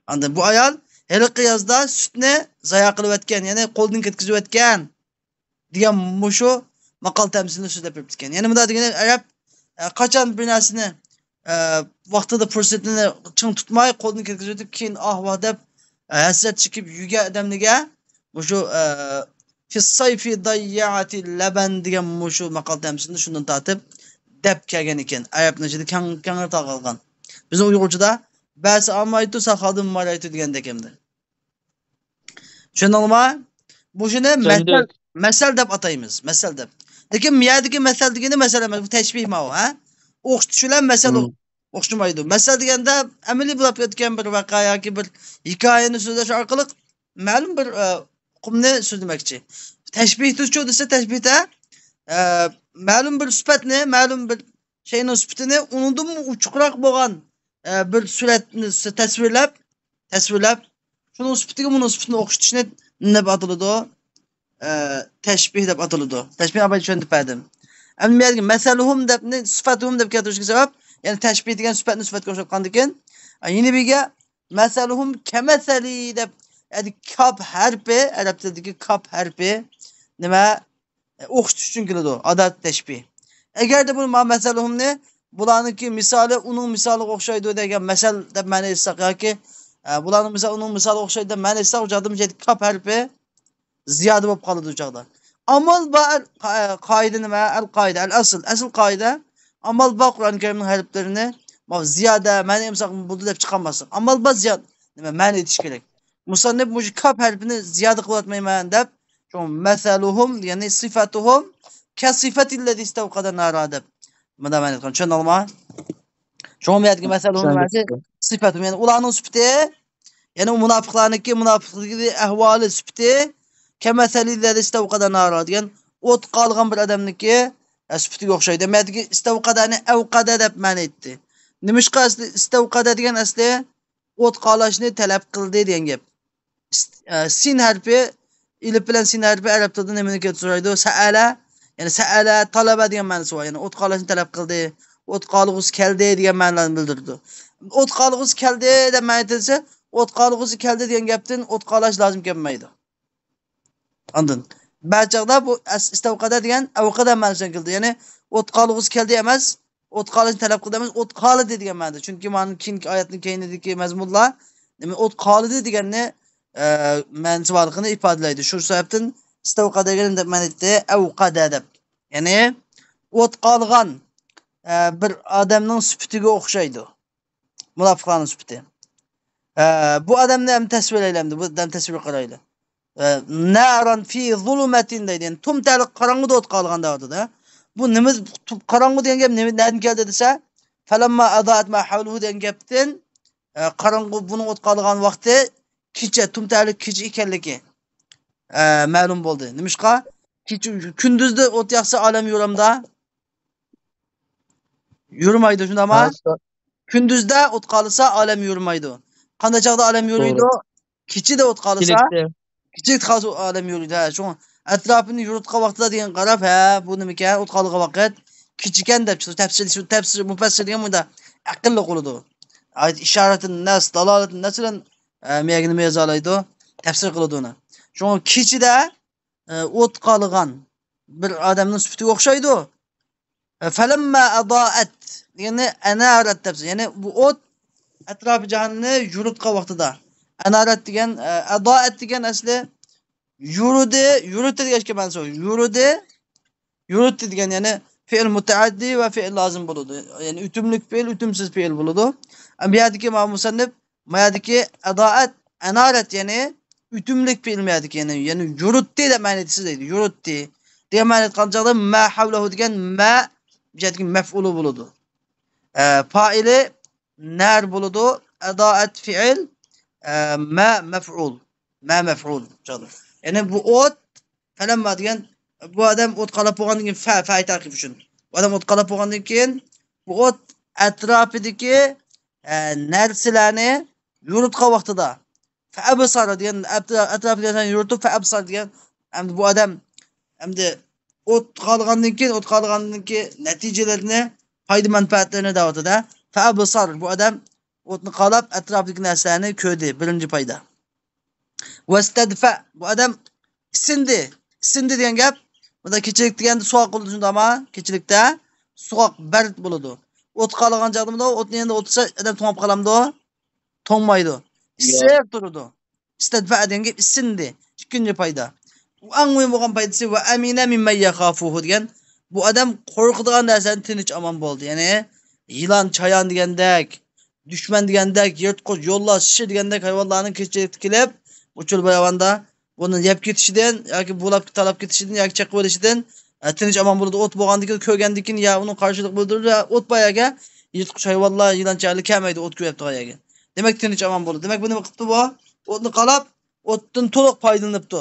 ئاندىن بۇ ئايال ھېلىقى يازدا سۈتنى زايا قىلىۋەتكەن، يەنى قولدىن كەتكۈزۈۋەتكەن دېگەن مۇشۇ ماقال تەمسىلنى سۆزلەپ بېرىپتىكەن. يەنى مۇنداق دېگەن ئەرەب، ئە، قاچان بىر نەرسىنى، ئە، ۋاقتىدا پۇرسىتىنى چىڭ تۇتماي قولدىن كەتكۈزۈۋېتىپ، كېيىن ئاھ ۋاھ دەپ، ئە، ھەسرەت چېكىپ يۈرگەن ئادەملەرگە مۇشۇ، ئە، «في الصيف ضيعت اللبن» دېگەن مۇشۇ ماقال تەمسىلنى شۇندىن تارتىپ دەپ كەلگەن ئىكەن. ئەرەبنىڭ ئىچىدە كەڭ، كەڭرى تارقالغان. بىزنىڭ ئۇيغۇرچىدا «بەسى ئالمايتۇ، ساقالدىن مارايتۇ» دېگەندەك ئەمدى. چۈشەندىڭلارمۇ؟ مۇشۇنى مەسەل، مەسەل دەپ ئاتايمىز. مەسەل دەپ. لېكىن بۇ يەردىكى مەسەل دېگىنى مەسەل ئەمەس، بۇ تەشبىھ ماۋۇ، ھە؟ ئوخشىتىش بىلەن مەسەل ئو-، ئوخشىمايدۇ. مەسەل دېگەندە ئەمەلىي بولۇپ ئۆتكەن بىر ۋەقە ياكى بىر ھېكايىنى سۆزلەش ئارقىلىق مەلۇم بىر، ئە، ئۇقۇمنى سۆزلىمەكچى. تەشبىھتىچۇ دېسە، تەشبىھتە، ئە، مەلۇم بىر سۈپەتنى، مەلۇم بىر شەيئىنىڭ سۈپىتىنى ئۇنىڭدىنمۇ ئوچۇقراق بولغان، ئە، بىر سۈرەتنى س-، تەسۋىرلەپ، تەسۋىرلەپ، شۇنىڭ سۈپىتىگە بۇنىڭ سۈپىتىنى ئوخشىتىشنى نېمە دەپ ئاتىلىدۇ؟ ئە، تەشبىھ دەپ ئاتىلىدۇ. تەشبىھ ئاۋۋال چۈشەندۈرۈپ بەردىم. ئەمدى بۇ يەردىكى مەسەلۇھۇم دەپنى سىفەتۇھۇم دەپ كەلتۈرۈشكە سەۋەب، يەنى تەشبىھ دېگەن سۈپەتنى سۈپەتكە ئوخشاتقاندىكىن، ئە، يەنە بىرگە مەسەلۇھۇم كەمەسەلى دەپ، يەنى كاپ ھەرپى، ئەرەب تىلىدىكى كاپ ھەرپى نېمە؟ ئوخشىتىش ئۈچۈن كېلىدۇ، ئادات تەشبىھ. ئەگەردە بۇ ما مەسەلۇھۇمنى، بۇلارنىڭكى مىسالى ئۇنىڭ مىسالىغا ئوخشايدۇ دېگەن مەسەل دەپ مەنە ئېيتساق ياكى، ئە، بۇلارنىڭ مىسالى ئۇنىڭ مىسالىغا ئوخشايدۇ دەپ مەنە ئېيتساق، بۇ جايدا بۇ جايدا كاپ ھەرپى زىيادە بولۇپ قالىدۇ بۇ چاغدا. ئامال بار، قا-، قائىدە نېمە؟ ئەل قائىدە، ئەل ئەسل، ئەسل قائىدە. ئامال بار قۇرئان كەرىمنىڭ ھەرپلىرىنى ما زىيادە، مەنە ئېيتساق بولدى دەپ چىقارماسلىق. ئامال بار زىيادە، نېمە، مەنە ئېيتىش كېرەك. مۇسەننىپ مۇشۇ كاپ ھەرپىنى زىيادە قىلىۋاتمايمەن دەپ، شۇڭا مەسەلۇھۇم، يەنى سىفەتۇھۇم كەسىفەتىللەزى ئىستەۋقەدە نارا دەپ مۇنداق مەنە ئېيتقان. چۈشەندىڭلارمۇ؟ شۇڭا بۇ يەردىكى مەسەلۇھۇم مەنىسى سىفەتۇھۇم، يەنى ئۇلارنىڭ سۈپىتى، يەنى ئۇ مۇناپىقلارنىڭكى، مۇناپىقلىقى ئەھۋالى سۈپىتى كەمەسەلىللەزى ئىستەۋقەدە نارا دېگەن ئوت قالغان بىر ئادەمنىڭكى، ئە، سۈپىتىگە ئوخشايدۇ. مەدىكى ئىستەۋقەدەنى ئەۋقەدە دەپ مەنە ئېيتتى. نېمىشقا ئەسلى ئىستەۋقەدە دېگەن ئەسلى ئوت قالاشنى تەلەپ قىلدى دېگەن گەپ. ئىست-، ئە، سىن ھەرپى، ئېلىپ بىلەن سىن ھەرپى ئەرەب تىلىدا نېمىنى كەلتۈرەيدۇ؟ سەئەلە، يەنى سەئەلە، تالەبە دېگەن مەنىسى بار. يەنى ئوت قالاشنى تەلەپ قىلدى، ئوت قالغۇسى كەلدى دېگەن مەنىلەرنى بىلدۈرىدۇ. ئوت قالغۇسى كەلدى دەپ مەنە ئېيتىلسە، ئوت قالغۇسى كەلدى دېگەن گەپتىن ئوت قالاش لازىم كەلمەيدۇ. ئاندىن بەزى چاغدا بۇ ئەس-، ئىستەۋقەدە دېگەن ئەۋقەدە مەنىسىدىن كېلىدۇ. يەنى ئوت قالغۇسى كەلدى ئەمەس، ئوت قالىشنى تەلەپ قىلدى ئەمەس، ئوت قالىدى دېگەن مەنىدە. چۈنكى مانا كېيىنكى ئايەتنىڭ كەينىدىكى مەزمۇنلار نېمە، ئوت قالىدى دېگەننى، ئە، مەنىسى بارلىقىنى ئىپادىلەيدۇ. شۇ سەۋەبتىن ئىستەۋقەدە دېگەن دەپ مەنە ئېيتتى، ئەۋقەدە دەپ. يەنى ئوت قالغان، ئە، بىر ئادەمنىڭ سۈپىتىگە ئوخشايدۇ. مۇناپىقلارنىڭ سۈپىتى. ئە، بۇ ئادەمنى ھەم تەسۋىرلەيلى ئەمدى، بۇ ئادەم تەسۋىر قارايلى. ئە، ناران في ظلمة دەيدۇ. يەنى توم تەلىق قاراڭغۇدا ئوت قالغان دەۋاتىدۇ. بۇ نېمە، قاراڭغۇ دېگەن گەپ نېمە، نەدىن كەلدى دېسە، فلما أضاءت ما حوله دېگەن گەپتىن، ئە، قاراڭغۇ، بۇنىڭ ئوت قالغان ۋاقتى كېچە، توم تەلىق كېچە ئىكەنلىكى، ئە، مەلۇم بولدى. نېمىشقا؟ كېچە، كۈندۈزدە ئوت ياقسا ئالەم يورۇمدا يورۇمايدۇ، شۇنداقمۇ؟ ھە، شۇنداق. كۈندۈزدە ئوت قالسا ئالەم يورۇمايدۇ. قانداق چاغدا ئالەم يورۇيدۇ؟ توغرا. كېچىدە ئوت قالسا، كېچىلىكتە. كېچىلىك قالسا ئالەم يورۇيدۇ. ھە، شۇڭا ئەتراپىنى يورۇتقان ۋاقتىدا دېگەن قاراپ، ھە، بۇ نېمىكەن، ئوت قالغان ۋاقىت كېچىكەن دەپ چىقىدۇ. تەپسىر، شۇ تەپسىر، مۇپەسسىر دېگەن بۇندا ئەقىللىق بولىدۇ. ئىشارەتىن نەس، دالالەتىن نەس بىلەن، ئە، مەيەگە نېمە يازالايدۇ؟ تەپسىر قىلىدۇ ئۇنى. شۇڭا كېچىدە، ئە، ئوت قالغان بىر ئادەمنىڭ سۈپىتىگە ئوخشايدۇ. ئە، فلما أضاءت دېگەننى ئەنارەت دەپ، يەنى بۇ ئوت ئەتراپى جاھاننى يورۇتقان ۋاقتىدا. ئەنارەت دېگەن، ئە، ئەدائەت دېگەن ئەسلى يورۇدى، يورۇتتى دېگەن ئىككى مەنىسى بار. يورۇدى، يورۇتتى دېگەن، يەنى فېئىل مۇتەئەددى ۋە فېئىل لازىم بولىدۇ. يەنى ئۆتۈملۈك پېئىل، ئۆتۈمسىز پېئىل بولىدۇ. ئەمما بۇ يەردىكى مانا مۇسەننىپ، ما يەردىكى ئەدائەت، ئەنارەت، يەنى ئۆتۈملۈك پېئىل ما يەردىكى، يەنى، يەنى يورۇتتى دەپ مەنە ئېيتىسىز دەيدۇ. يورۇتتى دېگەن مەنە ئېيتقان چاغدا ما ھەۋلەھۇ دېگەن ما بۇ يەردىكى مەفئۇلى بولىدۇ. ئە، پائىلى نار بولىدۇ. ئەدائەت فېئىل، ئە، ما مەفئۇل. ما مەفئۇل. يەنى بۇ ئوت، فەلەمما دېگەن، بۇ ئادەم ئوت قالاپ بولغاندىن كېيىن، فە، فە تەقىب ئۈچۈن. بۇ ئادەم ئوت قالاپ بولغاندىن كېيىن، بۇ ئوت ئەتراپىدىكى، ئە، نەرسىلەرنى يورۇتقان ۋاقتىدا، فەئەبسار دېگەن، ئەترا-، ئەتراپىدىكى نەرسىلەرنى يورۇتۇپ، فەئەبسار دېگەن، ئەمدى بۇ ئادەم، ئەمدى ئوت قالغاندىن كېيىن، ئوت قالغاندىن كېيىن نەتىجىلىرىنى، پايدا مەنپەئەتلىرىنى دەۋاتىدۇ. فەئەبسار، بۇ ئادەم ئوتنى قالاپ، ئەتراپىدىكى نەرسىلەرنى كۆردى، بىرىنچى پايدا. ۋەستەدفە، بۇ ئادەم ئىسسىندى. ئىسسىندى دېگەن گەپ، بۇندا كېچىلىك دېگەندە سوغۇق بولىدۇ، شۇنداقما؟ كېچىلىكتە سوغۇق، بەرد بولىدۇ. ئوت قالغان چاغدا بۇندا ئوتنىڭ يېنىدا ئولتۇرسا، ئادەم توڭلاپ قالامدۇ؟ توڭمايدۇ. ياق. ئىسسىق تۇرىدۇ. ئىستەدفە دېگەن گەپ ئىسسىندى. ئىككىنچى پايدا. ئەڭ مۇھىم بولغان پايدىسى، ۋە ئەمىنە مىممەن يەخافۇھۇ دېگەن، بۇ ئادەم قورقىدىغان نەرسىدىن تىنچ ئامان بولدى. يەنى يىلان، چايان دېگەندەك، دۈشمەن دېگەندەك، يىرتقۇچ، يولۋاس، شىر دېگەندەك ھايۋانلارنىڭ كېچىلىكتە كېلىپ، ئۇ چۆل باياۋاندا بۇنى يەپ كېتىشىدىن ياكى بولاپ تالاپ كېتىشىدىن ياكى چېقىۋېلىشىدىن، ئە، تىنچ ئامان بولىدۇ. ئوت بولغاندىن كېيىن، كۆرگەندىن كېيىن يا ئۇنىڭ قارشىلىق بىلدۈرىدۇ، يا ئوت بار يەرگە يىرتقۇچ ھايۋانلار، يىلان، چايانلار كەلمەيدۇ، ئوت كۆرۈپ تۇرغان يەرگە. دېمەك، تىنچ ئامان بولىدۇ. دېمەك، بۇ نېمە قىپتۇ بۇ؟ ئوتنى قالاپ، ئوتتىن تولۇق پايدىلىنىپتۇ.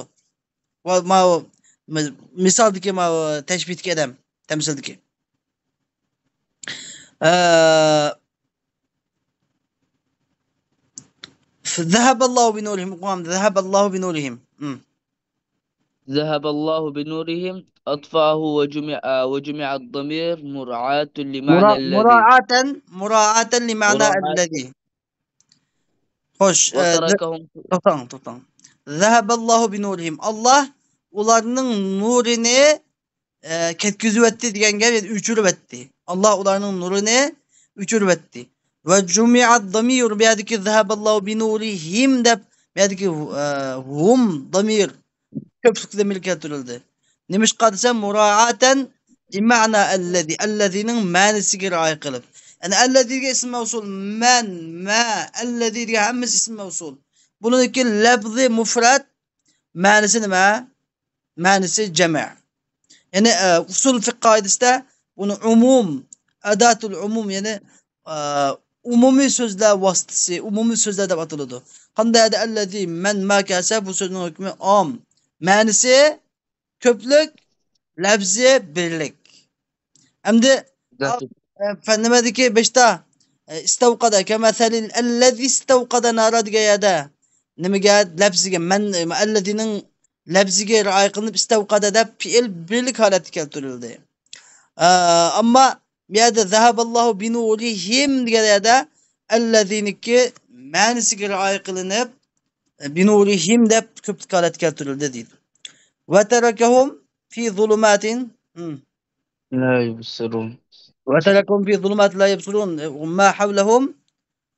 ۋە ماۋۇ مىسالدىكى، ماۋۇ تەشبىھتىكى ئادەم، تەمسىلدىكى. ئە، ذهب الله بنورهم. ئوقۇغان، ذهب الله بنورهم. مم. ذهب الله بنورهم، أطفأه وجمع، وجمع الضمير مراعاة لمعنى مراعاة، مراعاة لمعنى الذي. خوش، ئە، ز-، توختاڭ، توختاڭ. ذهب الله بنورهم. ئاللا ئۇلارنىڭ نۇرىنى، ئە، كەتكۈزۈۋەتتى دېگەن گەپ، يەنى ئۆچۈرۈۋەتتى. ئاللا ئۇلارنىڭ نۇرىنى ئۆچۈرۈۋەتتى. وجمع الضمير، بۇ يەردىكى ذهب الله بنورهم دەپ، بۇ يەردىكى، ئە، ھۇم دامىر كۆپلۈك زەمىر كەلتۈرۈلدى. نېمىشقا دېسە، مراعاة لمعنى الذي، الذينىڭ مەنىسىگە رىئايە قىلىپ. يەنى الذيگە ئىسم مەۋسۇل، مەن، مە، الذي دېگەن ھەممىسى ئىسم مەۋسۇل. بۇنىڭدىكى لەفزى مۇفرەت، مەنىسى نېمە؟ مەنىسى جەمئ. يەنى، ئە، ئۇسۇل فىقھ قائىدىسىدە بۇنى ئومۇم، ئاداتۇل ئومۇم، يەنى، ئە، ئومۇمىي سۆزلەر ۋاسىتىسى، ئومۇمىي سۆزلەر دەپ ئاتىلىدۇ. قانداق يەردە الذي، مەن، ما كەلسە، بۇ سۆزنىڭ ھۆكمى ئام. مەنىسى كۆپلۈك، لەپزى بىرلىك. ئەمدى، ئە، نېمىدىكى بېشتا، ئە، ئىستەۋقەدە، كەمەسەلىل ئەللەزى ئىستەۋقەدە نارا دېگەن يەردە نېمىگە، لەپزىگە، مەن، ئەللەزىنىڭ لەپزىگە رىئايە قىلىنىپ، ئىستەۋقەدە دەپ پېئىل بىرلىك ھالەتتە كەلتۈرۈلدى. ئە، ئەمما بۇ يەردە ذهب الله بنورهم دېگەن يەردە ئەللەزىنىڭكى مەنىسىگە رىئايە قىلىنىپ، بنورهم دەپ كۆپلۈك ھالەتتە كەلتۈرۈلدى دەيدۇ. وتركهم في ظلمات، لا يبصرون. وتركهم في ظلمات لا يبصرون. ما حولهم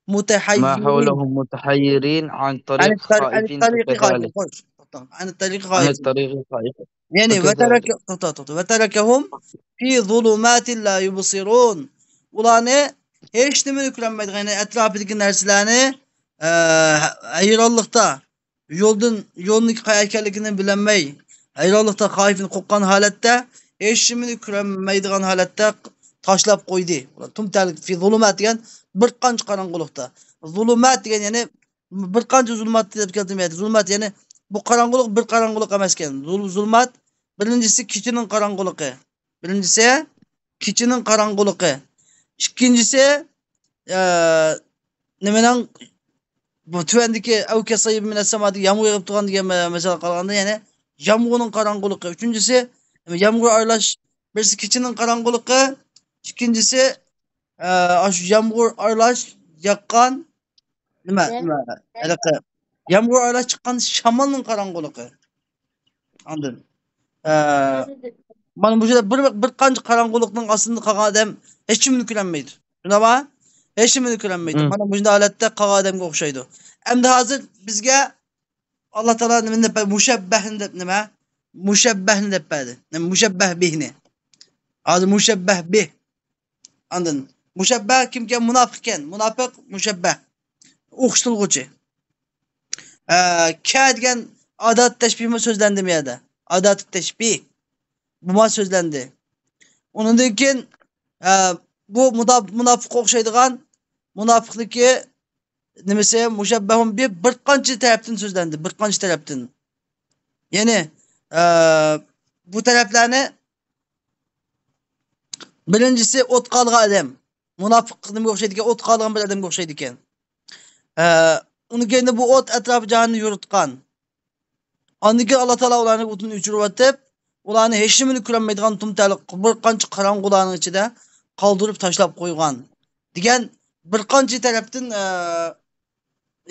متحيرين. ما حولهم متحيرين عن الطريق خائفين. عن الطريق خائفين. خوش. عن الطريق خائفين. عن الطريق خائفين. يەنى، فكذلك. وترك-، توختا، توختا. وتركهم في ظلمات لا يبصرون. ئۇلارنى ھېچنېمىنى كۆرەلمەيدىغان، يەنى ئەتراپىدىكى نەرسىلەرنى، ئە، ھەيرانلىقتا، يولدىن، يولنىڭ قايەرگە ئىكەنلىكىنى بىلەلمەي، ھەيرانلىقتا، خائىفىن، قورققان ھالەتتە، ھېچنېمىنى كۆرەلمەيدىغان ھالەتتە تاشلاپ قويدى. تۇم تەلىك في ظلمات دېگەن بىر قانچە قاراڭغۇلۇقتا. ظلمات دېگەن، يەنى بىر قانچە زۇلمات دەپ كەلتۈرمەيدۇ. زۇلمات، يەنى بۇ قاراڭغۇلۇق بىر قاراڭغۇلۇق ئەمەسكەن. زۇل-، زۇلمات، بىرىنچىسى كېچىنىڭ قاراڭغۇلۇقى. بىرىنچىسى كېچىنىڭ قاراڭغۇلۇقى. ئىككىنچىسى، ئە، نېمىنىڭ، بۇ تۆۋەندىكى ئەۋ كەسەييىبىن مىنەس سەما دېگەن يامغۇر يېغىپ تۇرغان دېگەن مە-، مەسىلىگە قارىغاندا، يەنى يامغۇرنىڭ قاراڭغۇلۇقى. ئۈچىنچىسى، يامغۇر ئارىلاش، بىرسى كېچىنىڭ قاراڭغۇلۇقى، ئىككىنچىسى، ئە، ئاشۇ يامغۇر ئارىلاش ياغقان نېمە، نېمە، ھېلىقى يامغۇر ئارىلاش چىققان شامالنىڭ قاراڭغۇلۇقى. ئاندىن، ئە، مانا بۇ يەردە بىر، بىر قانچە قاراڭغۇلۇقنىڭ ئاستىدا قالغان ئادەم ھېچنېمىنى كۆرەلمەيدۇ. شۇنداقمۇ؟ ھېچنېمىنى كۆرەلمەيدۇ. مم. مانا مۇشۇنداق ھالەتتە قالغان ئادەمگە ئوخشايدۇ. ئەمدى ھازىر بىزگە ئاللا تائالا نېمىنى دەپ، مۇشەببەھنى دەپ نېمە؟ مۇشەببەھنى دەپ بەردى. نېمە؟ مۇشەببەھ بىھنى. ھازىر مۇشەببەھ بىھ. ئاندىن مۇشەببەھ كىمكەن؟ مۇناپىقكەن. مۇناپىق مۇشەببەھ. ئوخشىتىلغۇچى. ئە، كە دېگەن ئادات تەشبىھمۇ سۆزلەندى بۇ يەردە. ئادات تەشبىھ. بۇما سۆزلەندى. ئۇنىڭدىن كېيىن، ئە، بۇ مۇدا-، مۇناپىققا ئوخشايدىغان، مۇناپىقنىڭكى نېمىسى، مۇشەببەھۇن بىھ بىر قانچە تەرەپتىن سۆزلەندى، بىر قانچە تەرەپتىن. يەنى، ئە، بۇ تەرەپلەرنى بىرىنچىسى ئوتقا ئالغان ئادەم. مۇناپىق نېمىگە ئوخشايدىكەن؟ ئوتقا ئالغان بىر ئادەمگە ئوخشايدىكەن. ئە، ئۇنىڭ كەينىدە بۇ ئوت ئەتراپى جاھاننى يورۇتقان. ئاندىن كېيىن ئاللا تائالا ئۇلارنى ئوتتىن ئۆچۈرۈۋېتىپ، ئۇلارنى ھېچنېمىنى كۆرەلمەيدىغان تۇمتەلىق بىر قانچە قاراڭغۇلارنىڭ ئىچىدە قالدۇرۇپ تاشلاپ قويغان دېگەن بىر قانچە تەرەپتىن، ئە،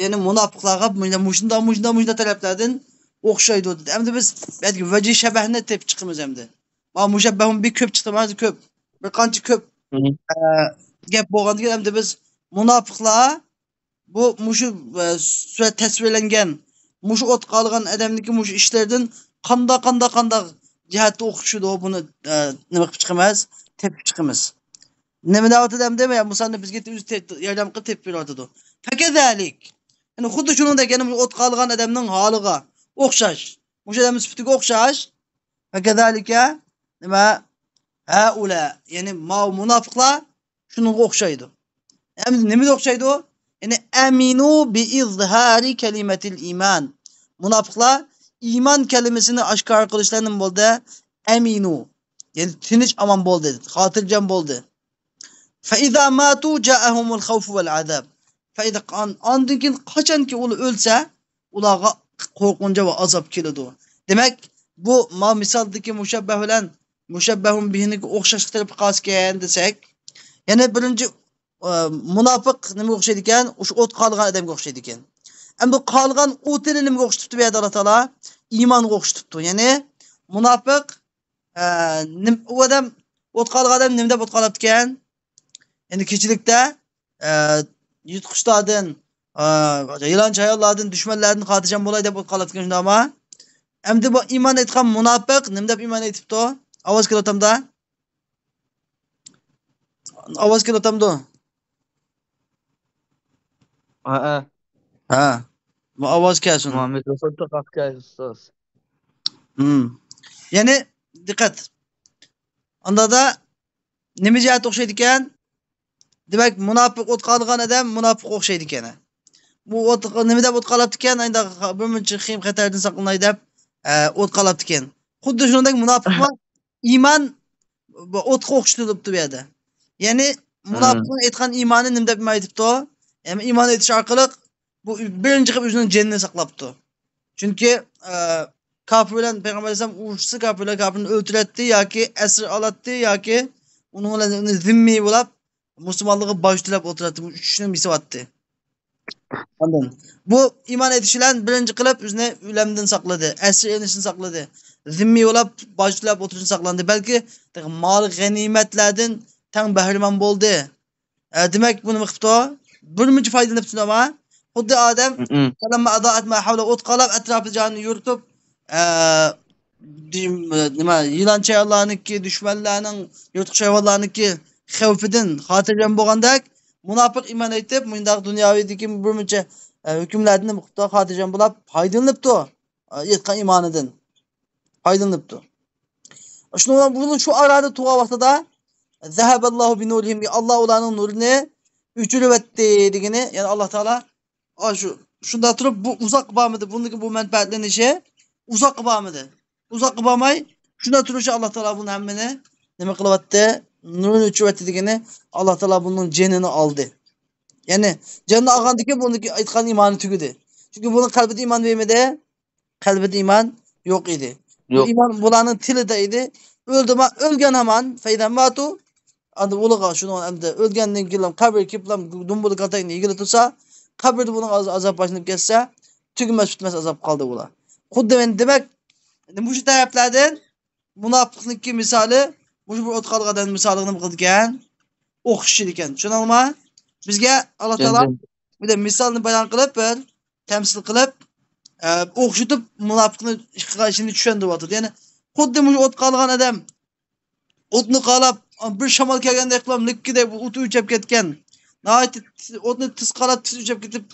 يەنى مۇناپىقلارغا مۇشۇنداق، مۇشۇنداق، مۇشۇنداق، مۇشۇنداق تەرەپلەردىن ئوخشايدۇ دېدى. ئەمدى بىز بەلكى ۋەجى شەبەھنى تېپىپ چىقىمىز ئەمدى. مانا مۇشەببەھۇن بىھ كۆپ چىقتى، مانا كۆپ. بىر قانچە كۆپ، ئە، گەپ بولغاندىن كېيىن ئەمدى بىز مۇناپىقلار بۇ مۇشۇ، ئە، سۈرەت تەسۋىرلەنگەن مۇشۇ ئوتقا ئالغان ئادەمنىڭكى مۇشۇ ئىشلىرىدىن قانداق، قانداق، قانداق جەھەتتە ئوخشىدۇ، بۇنى، ئە، نېمە قىلىپ چىقىمىز؟ تېپىپ چىقىمىز. نېمە دەۋاتىدۇ ئەمدى؟ يا مۇسەننىپ بىزگە ئۆزى تېپ-، ياردەم قىلىپ تېپىپ بېرىۋاتىدۇ. فەكەزەلىك. يەنى خۇددى شۇنىڭدەك، يەنى بۇ ئوتقا ئالغان ئادەمنىڭ ھالىغا ئوخشاش. مۇشۇ ئادەمنىڭ سۈپىتىگە ئوخشاش. فەكەزەلىكە، نېمە؟ ھەئۇلا. يەنى ماۋۇ مۇناپىقلار شۇنىڭغا ئوخشايدۇ. ئەمدى نېمىگە ئوخشايدۇ؟ يەنى ئەمىنۇ بىئىزھارى كەلىمەتىل ئىمان. مۇناپىقلار ئىمان كەلىمىسىنى ئاشكارا قىلىشلار نېمە بولدى؟ ئەمىنۇ. يەنى تىنچ ئامان بولدى، خاتىرجەم بولدى. فەئىزا ماتۇ جائەھۇمۇل خەۋفۇ ۋەل ئازاب. فەئىزا، ئان-، ئاندىن كېيىن قاچانكى ئۇلار ئۆلسە، ئۇلارغا قورقۇنچ ۋە ئازاب كېلىدۇ. دېمەك، بۇ ما مىسالدىكى مۇشەببەھ بىلەن مۇشەببەھۇن بىھنىڭكى ئوخشاشلىق تەرەپكە قالسىكەن دېسەك، يەنى بىرىنچى، ئە، مۇناپىق نېمىگە ئوخشايدىكەن؟ ئوشۇ ئوتقا ئالغان ئادەمگە ئوخشايدىكەن. ئەمدى قالغان ئوتىنى نېمىگە ئوخشىتىپتۇ بۇ يەردە ئاللا تائالا؟ ئىمانغا ئوخشىتىپتۇ. يەنى مۇناپىق، ئە، نېم-، ئۇ ئادەم، ئوتقا قالغان ئادەم نېمە دەپ ئوتقا قالاپتىكەن؟ يەنى كېچىلىكتە، ئە، يىرتقۇچلاردىن، ئە، يىلان چايانلاردىن، دۈشمەنلەردىن خاتىرجەم بولاي دەپ ئوتقا قالاپتىكەن، شۇنداقمۇ؟ ئەمدى بۇ ئىمان ئېيتقان مۇناپىق نېمە دەپ ئىمان ئېيتىپتۇ؟ ئاۋاز كېلىۋاتامدا؟ ئاۋاز كېلىۋاتامدۇ؟ ھەئە. ھە. بۇ ئاۋاز كەلسۇن. مانا مىكروفون تاقاپ كەلدى، ئۇستاز. ھىم. يەنى، دىققەت. ئاندادا نېمە جەھەتتە ئوخشايدىكەن؟ دېمەك، مۇناپىق ئوتقا قالغان ئادەم مۇناپىققا ئوخشايدىكەن. بۇ ئوت نېمە دەپ ئوتقا قالاپتىكەن؟ ئايدا بىر مۇنچە خېيىم خەتەردىن ساقلىناي دەپ، ئە، ئوتقا قالاپتىكەن. خۇددى شۇنىڭدەك مۇناپىقمۇ ئىمان بۇ ئوتقا ئوخشىتىلىپتۇ بۇ يەردە. يەنى مۇناپىقنىڭ ئېيتقان ئىمانى نېمە دەپ ئىمان ئېيتىپتۇ؟ يەنى ئىمان ئېيتىش ئارقىلىق بۇ بىرىنچى قىلىپ ئۆزىنىڭ جېنىنى ساقلاپتۇ. چۈنكى، ئە، كاپىر بىلەن پەيغەمبەر ئەلەيھىسسالام ئۇرۇشسا، كاپىرلار كاپىرنى ئۆلتۈرەتتى ياكى ئەسىر ئالاتتى ياكى ئۇنىڭ بىلەن ئۇنى زىممىي بولاپ مۇسۇلمانلىققا باج تۆلەپ ئولتۇراتتى. بۇ ئۈچ ئىشنى مىسال ئاتتى. ئاندىن بۇ ئىمان ئېيتىش بىلەن بىرىنچى قىلىپ ئۆزىنى ئۆلۈمدىن ساقلىدى، ئەسىر ئېلىنىشتىن ساقلىدى، زىممىي بولاپ باج تۆلەپ ئولتۇرۇشتىن ساقلاندى. بەلكى تېخى مال غەنىيمەتلەردىن تەڭ بەھرىمەن بولدى. ئە، دېمەك، بۇ نېمە قىپتۇ؟ بىرمۇنچە پايدىلىنىپتۇ، ئەمما خۇددى ئادەم، مم. فلما أضاءت ما حوله، ئوت قالاپ ئەتراپى جاھاننى يورۇتۇپ، ئە، دى-، نېمە، يىلان چايانلارنىڭكى، دۈشمەنلەرنىڭ، يىرتقۇچ ھايۋانلارنىڭكى خەۋپىدىن خاتىرجەم بولغاندەك، مۇناپىق ئىمان ئېيتىپ، مۇنداق دۇنياۋىدىكى بىرمۇنچە، ئە، ھۆكۈملەردىن نېمە قىپتۇ؟ خاتىرجەم بولاپ پايدىلىنىپتۇ. ئېيتقان ئىمانىدىن پايدىلىنىپتۇ. شۇنىڭ بىلەن بۇنىڭ شۇ ئارادا تۇرغان ۋاقتىدا، ذهب الله بنورهم، ئاللا ئۇلارنىڭ نۇرىنى ئۆچۈرۈۋەتتى دېگىنى، يەنى ئاللا تائالا، ئا، شۇ، شۇنداق تۇرۇپ، بۇ ئۇزاققا بارمىدى. بۇنىڭكى بۇ مەنپەئەتلىنىشى ئۇزاققا بارمىدى. ئۇزاققا بارماي، شۇنداق تۇرۇشى ئاللا تائالا بۇنى ھەممىنى نېمە قىلىۋەتتى؟ نۇرىنى ئۆچۈرۈۋەتتى دېگىنى، ئاللا تائالا بۇنىڭ جېنىنى ئالدى. يەنى، جېنىنى ئالغاندىكىن بۇنىڭكى ئېيتقان ئىمانى تۈگىدى. چۈنكى بۇنىڭ قەلبىدە ئىمان بەرمىدى. قەلبىدە ئىمان يوق ئىدى. بۇ يوق. ئىمان بۇلارنىڭ تىلىدا ئىدى. ئۆلدىما، ئۆلگەن ھامان، فەيدەن ماتۇ. ئاندىن ئۇلىغا شۇنىڭ ئەمدى ئۆلگەندىن كېيىن قەبرىگە كېلىپلا دۇمبىلىق كاتەكنى يېگىلى تۇرسا، قەبرىدە بۇنىڭ ئاز-، ئازاب باشلىنىپ كەتسە، تۈگىمەس پۈتمەس ئازاب قالدى بۇلار. خۇددى مەن دېمەك، مۇشۇ تەرەپلەردىن مۇناپىقنىڭكى مىسالى، مۇشۇ بىر ئوتقا قالغان ئادەمنىڭ مىسالىغا نېمە قىلىدىكەن؟ ئوخشىشىدىكەن. چۈشىنىڭلارمۇ؟ بىزگە ئاللا تائالا بىردە مىسالنى بايان قىلىپ، بىر تەمسىل قىلىپ، ئە، ئوخشىتىپ مۇناپىقنى قىلغان ئىشىنى چۈشەندۈرۈۋاتىدۇ. يەنى خۇددى مۇشۇ ئوتقا قالغان ئادەم ئوتنى قالاپ، بىر شامال كەلگەندەك قىلىپ، لىككىدەك ئوت ئۆچۈپ كەتكەن. ناھايىتى ئوتنى تېز قالاپ، تېز ئۆچۈپ كېتىپ،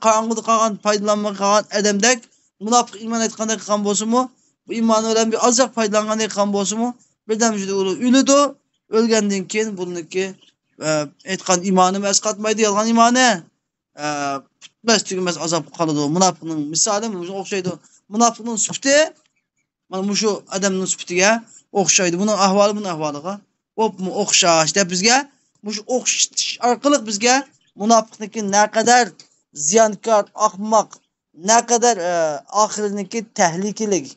قاراڭغۇدا قالغان، پايدىلانماي قالغان ئادەمدەك، مۇناپىق ئىمان ئېيتقاندەك قىلغان بولسىمۇ، بۇ ئىمانى بىلەن بىر ئازراق پايدىلانغاندەك قىلغان بولسىمۇ، بىردەم ئۆلىدۇ. ئۆلگەندىن كېيىن بۇنىڭكى، ئە، ئېيتقان ئىمانىمۇ ئەسقاتمايدۇ، يالغان ئىمانى. ئە، پۈتمەس تۈگىمەس ئازابقا قالىدۇ. مۇناپىقنىڭ مىسالى مۇشۇنىڭغا ئوخشايدۇ. مۇناپىقنىڭ سۈپىتى مانا مۇشۇ ئادەمنىڭ سۈپىتىگە ئوخشايدۇ. بۇنىڭ ئەھۋالى بۇنىڭ ئەھۋالىغا بولۇپمۇ ئوخشاش دەپ بىزگە مۇشۇ ئوخشىتىش ئارقىلىق بىزگە مۇناپىقنىڭكى نەقەدەر زىيانكار، ئاخماق، نەقەدەر، ئە، ئاخىرىنىڭكى تەھلىكىلىك،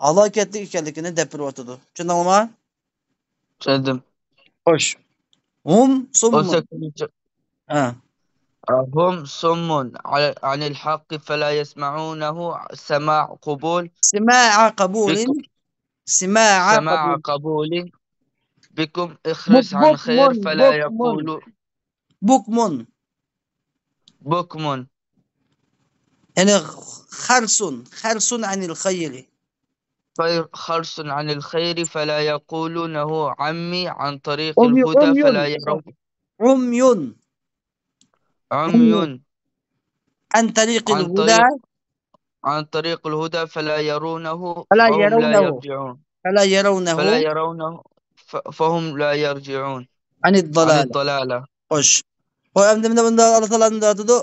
ھالاكەتلىك ئىكەنلىكىنى دەپ بېرىۋاتىدۇ. چۈشەندىڭلارمۇ؟ چۈشەندىم. خوش. ھۇم سۇممۇن. ئون سەككىزىنچى. ھە. ھۇم سۇممۇن عەنىل ھەققى فەلا يەسمەئۇنەھۇ سەمەئە قۇبۇل. سەمەئە قەبۇلىن. بىكۇم. سەمەئە قەبۇلىن. بىكۇم ئىخرىس عەن خەير فەلا يەقۇلۇ. بۇكمۇن. بۇكمۇن. يەنى خەرسۇن، خەرسۇن عەنىل خەيرى. خەرسۇن عەنىل خەيرى فەلا يەقۇلۇنەھۇ عەممى عەن تەریقىل ھۇدە فەلا يەرەون. عمي. عمي. عن طريق الهدى. عن طريق الهدى فلا يرونه فهم لا يرجعون. فلا يرونه. فلا يرونه ف-، فهم لا يرجعون. عن الضلالة. عن الضلالة. خوش. ئۇ ئەمدى مۇنداق، مۇنداق ئاللا تائالا مۇنداق دەيدۇ.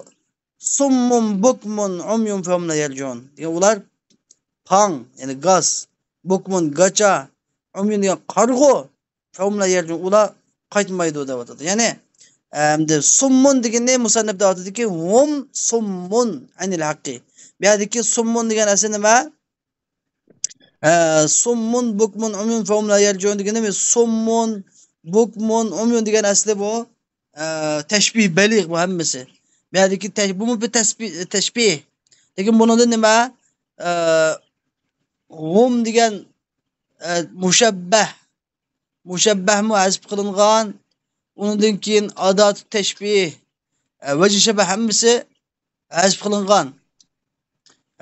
سۇممۇن بۇكمۇن عميون فهم لا يرجعون. دېگەن ئۇلار پاڭ، يەنى گاس، بۇكمۇن گاچا، عميون دېگەن قارىغۇ، فەھۇم لا يەرجىئۇن، ئۇلار قايتمايدۇ دەۋاتىدۇ. يەنى، ئەمدى سۇممۇن دېگىنى مۇسەننىپ دەۋاتىدۇكى، ھۇم سۇممۇن ئەنىل ھەققى. بۇ يەردىكى سۇممۇن دېگەن ئەسلى نېمە؟ ئە، سۇممۇن، بۇكمۇن، ئۇميۇن، فەھۇم لا يەرجىئۇن دېگىنى سۇممۇن، بۇكمۇن، ئۇميۇن دېگەن ئەسلى بۇ، ئە، تەشبىھ بەلىغ بۇ ھەممىسى. بۇ يەردىكى تەش-، بۇمۇ بىر تەسبىھ، تەشبىھ. لېكىن بۇنىڭدا نېمە؟ ئە، ھۇم دېگەن، ئە، مۇشەببەھ. مۇشەببەھمۇ ھەزپ قىلىنغان. ئۇنىڭدىن كېيىن ئاداتۇ تەشبىھ، ئە، ۋەجھى شەبەھ ھەممىسى ھەزپ قىلىنغان.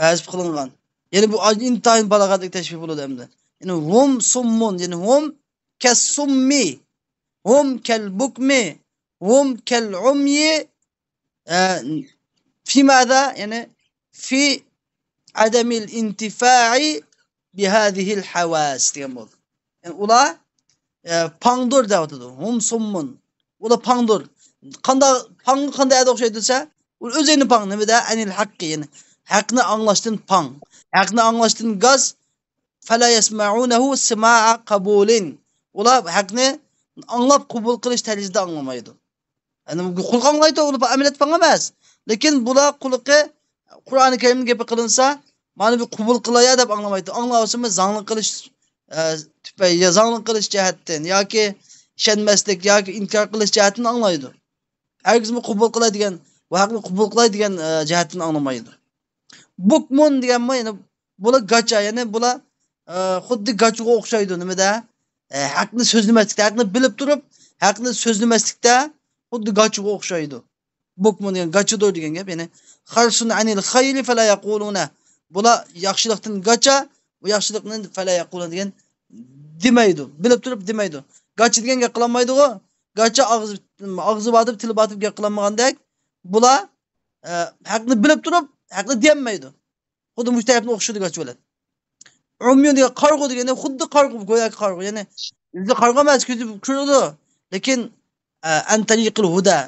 ھەزپ قىلىنغان. يەنى بۇ ئىنتايىن بالاغەتلىك تەشبىھ بولىدۇ ئەمدى. يەنى ھۇم سۇممۇن، يەنى ھۇم كەسسۇممى، ھۇم كەلبۇكمى، ھۇم كەلئۇميى، ئە، في ماذا؟ يەنى في عدم الانتفاع بهذه الحواس دېگەن بولدى. يەنى ئۇلار، ئە، پاڭدۇر دەۋاتىدۇ. ھۇم سۇممۇن. ئۇلار پاڭدۇر. قانداق، پاڭغا قانداق ئەدە ئوخشايدۇ دېسە، ئۇ ئۆزىنى پاڭ، نېمىدە؟ عن الحق، يەنى ھەقنى ئاڭلاشتىن پاڭ. ھەقنى ئاڭلاشتىن گاس، فلا يسمعونه سماع قبول. ئۇلار ھەقنى ئاڭلاپ قوبۇل قىلىش تەرىزىدە ئاڭلىمايدۇ. يەنى بۇ قۇلىقى ئاڭلايدۇ، ئۇلار ئەمەلىيەتتە پاڭ ئەمەس. لېكىن بۇلار قۇلىقى قۇرئانى كەرىمنىڭ گېپى قىلىنسا، مانا بۇ قوبۇل قىلايا دەپ ئاڭلىمايدۇ. ئاڭلىۋالسىمۇ زاڭلىق قىلىش، ئە، تۈپەي-، يا زاڭلىق قىلىش جەھەتتىن ياكى ئىشەنمەسلىك ياكى ئىنكار قىلىش جەھەتتىن ئاڭلايدۇ. ھەرگىزمۇ قوبۇل قىلاي دېگەن، بۇ ھەقنى قوبۇل قىلاي دېگەن، ئە، جەھەتتىن ئاڭلىمايدۇ. بۇكمۇن دېگەنمۇ، يەنى بۇلار گاچا، يەنى بۇلار، ئە، خۇددى گاچىغا ئوخشايدۇ. نېمىدە؟ ئە، ھەقنى سۆزلىمەسلىكتە، ھەقنى بىلىپ تۇرۇپ، ھەقنى سۆزلىمەسلىكتە خۇددى گاچىغا ئوخشايدۇ. بۇكمۇن دېگەن گاچىدۇر دېگەن گەپ. يەنى خەرسۇن ئەنىل خەيرى فەلا يەقۇلۇنە. بۇلار ياخشىلىقتىن گاچا، بۇ ياخشىلىقنى فەلا يەقۇلۇنە دېگەن دېمەيدۇ. بىلىپ تۇرۇپ دېمەيدۇ. گاچا دېگەن گەپ قىلالمايدىغۇ. گاچا ئاغزى، ئاغزى بار دەپ، تىلى بار دەپ گەپ قىلالمىغاندەك، بۇلار، ئە، ھەقنى بىلىپ تۇرۇپ، ھەقنى دېيەلمەيدۇ. خۇددى مۇشۇ تەرەپنى ئوخشىدى گاچا بىلەن. ئۇميۇن دېگەن قارىغۇ دېگەنى خۇددى قارىغۇ، گوياكى قارىغۇ. يەنى ئۆزى قارىغۇ ئەمەس، كۆزى كۆرىدۇ. لېكىن، ئە، ئەن تەرىقىل ھۇدە،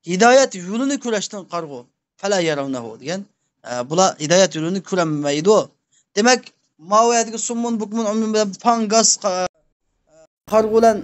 ھىدايەت يولىنى كۆرۈشتىن قارىغۇ. فەلا يەرەۋنەھۇ دېگەن، ئە، بۇلار ھىدايەت يولىنى كۆرەلمەيدۇ. دېمەك، ماۋۇ يەردىكى سۇممۇن بۇكمۇن ئۇميۇن بىلەن پاڭگاس، قا-، قارىغۇ بىلەن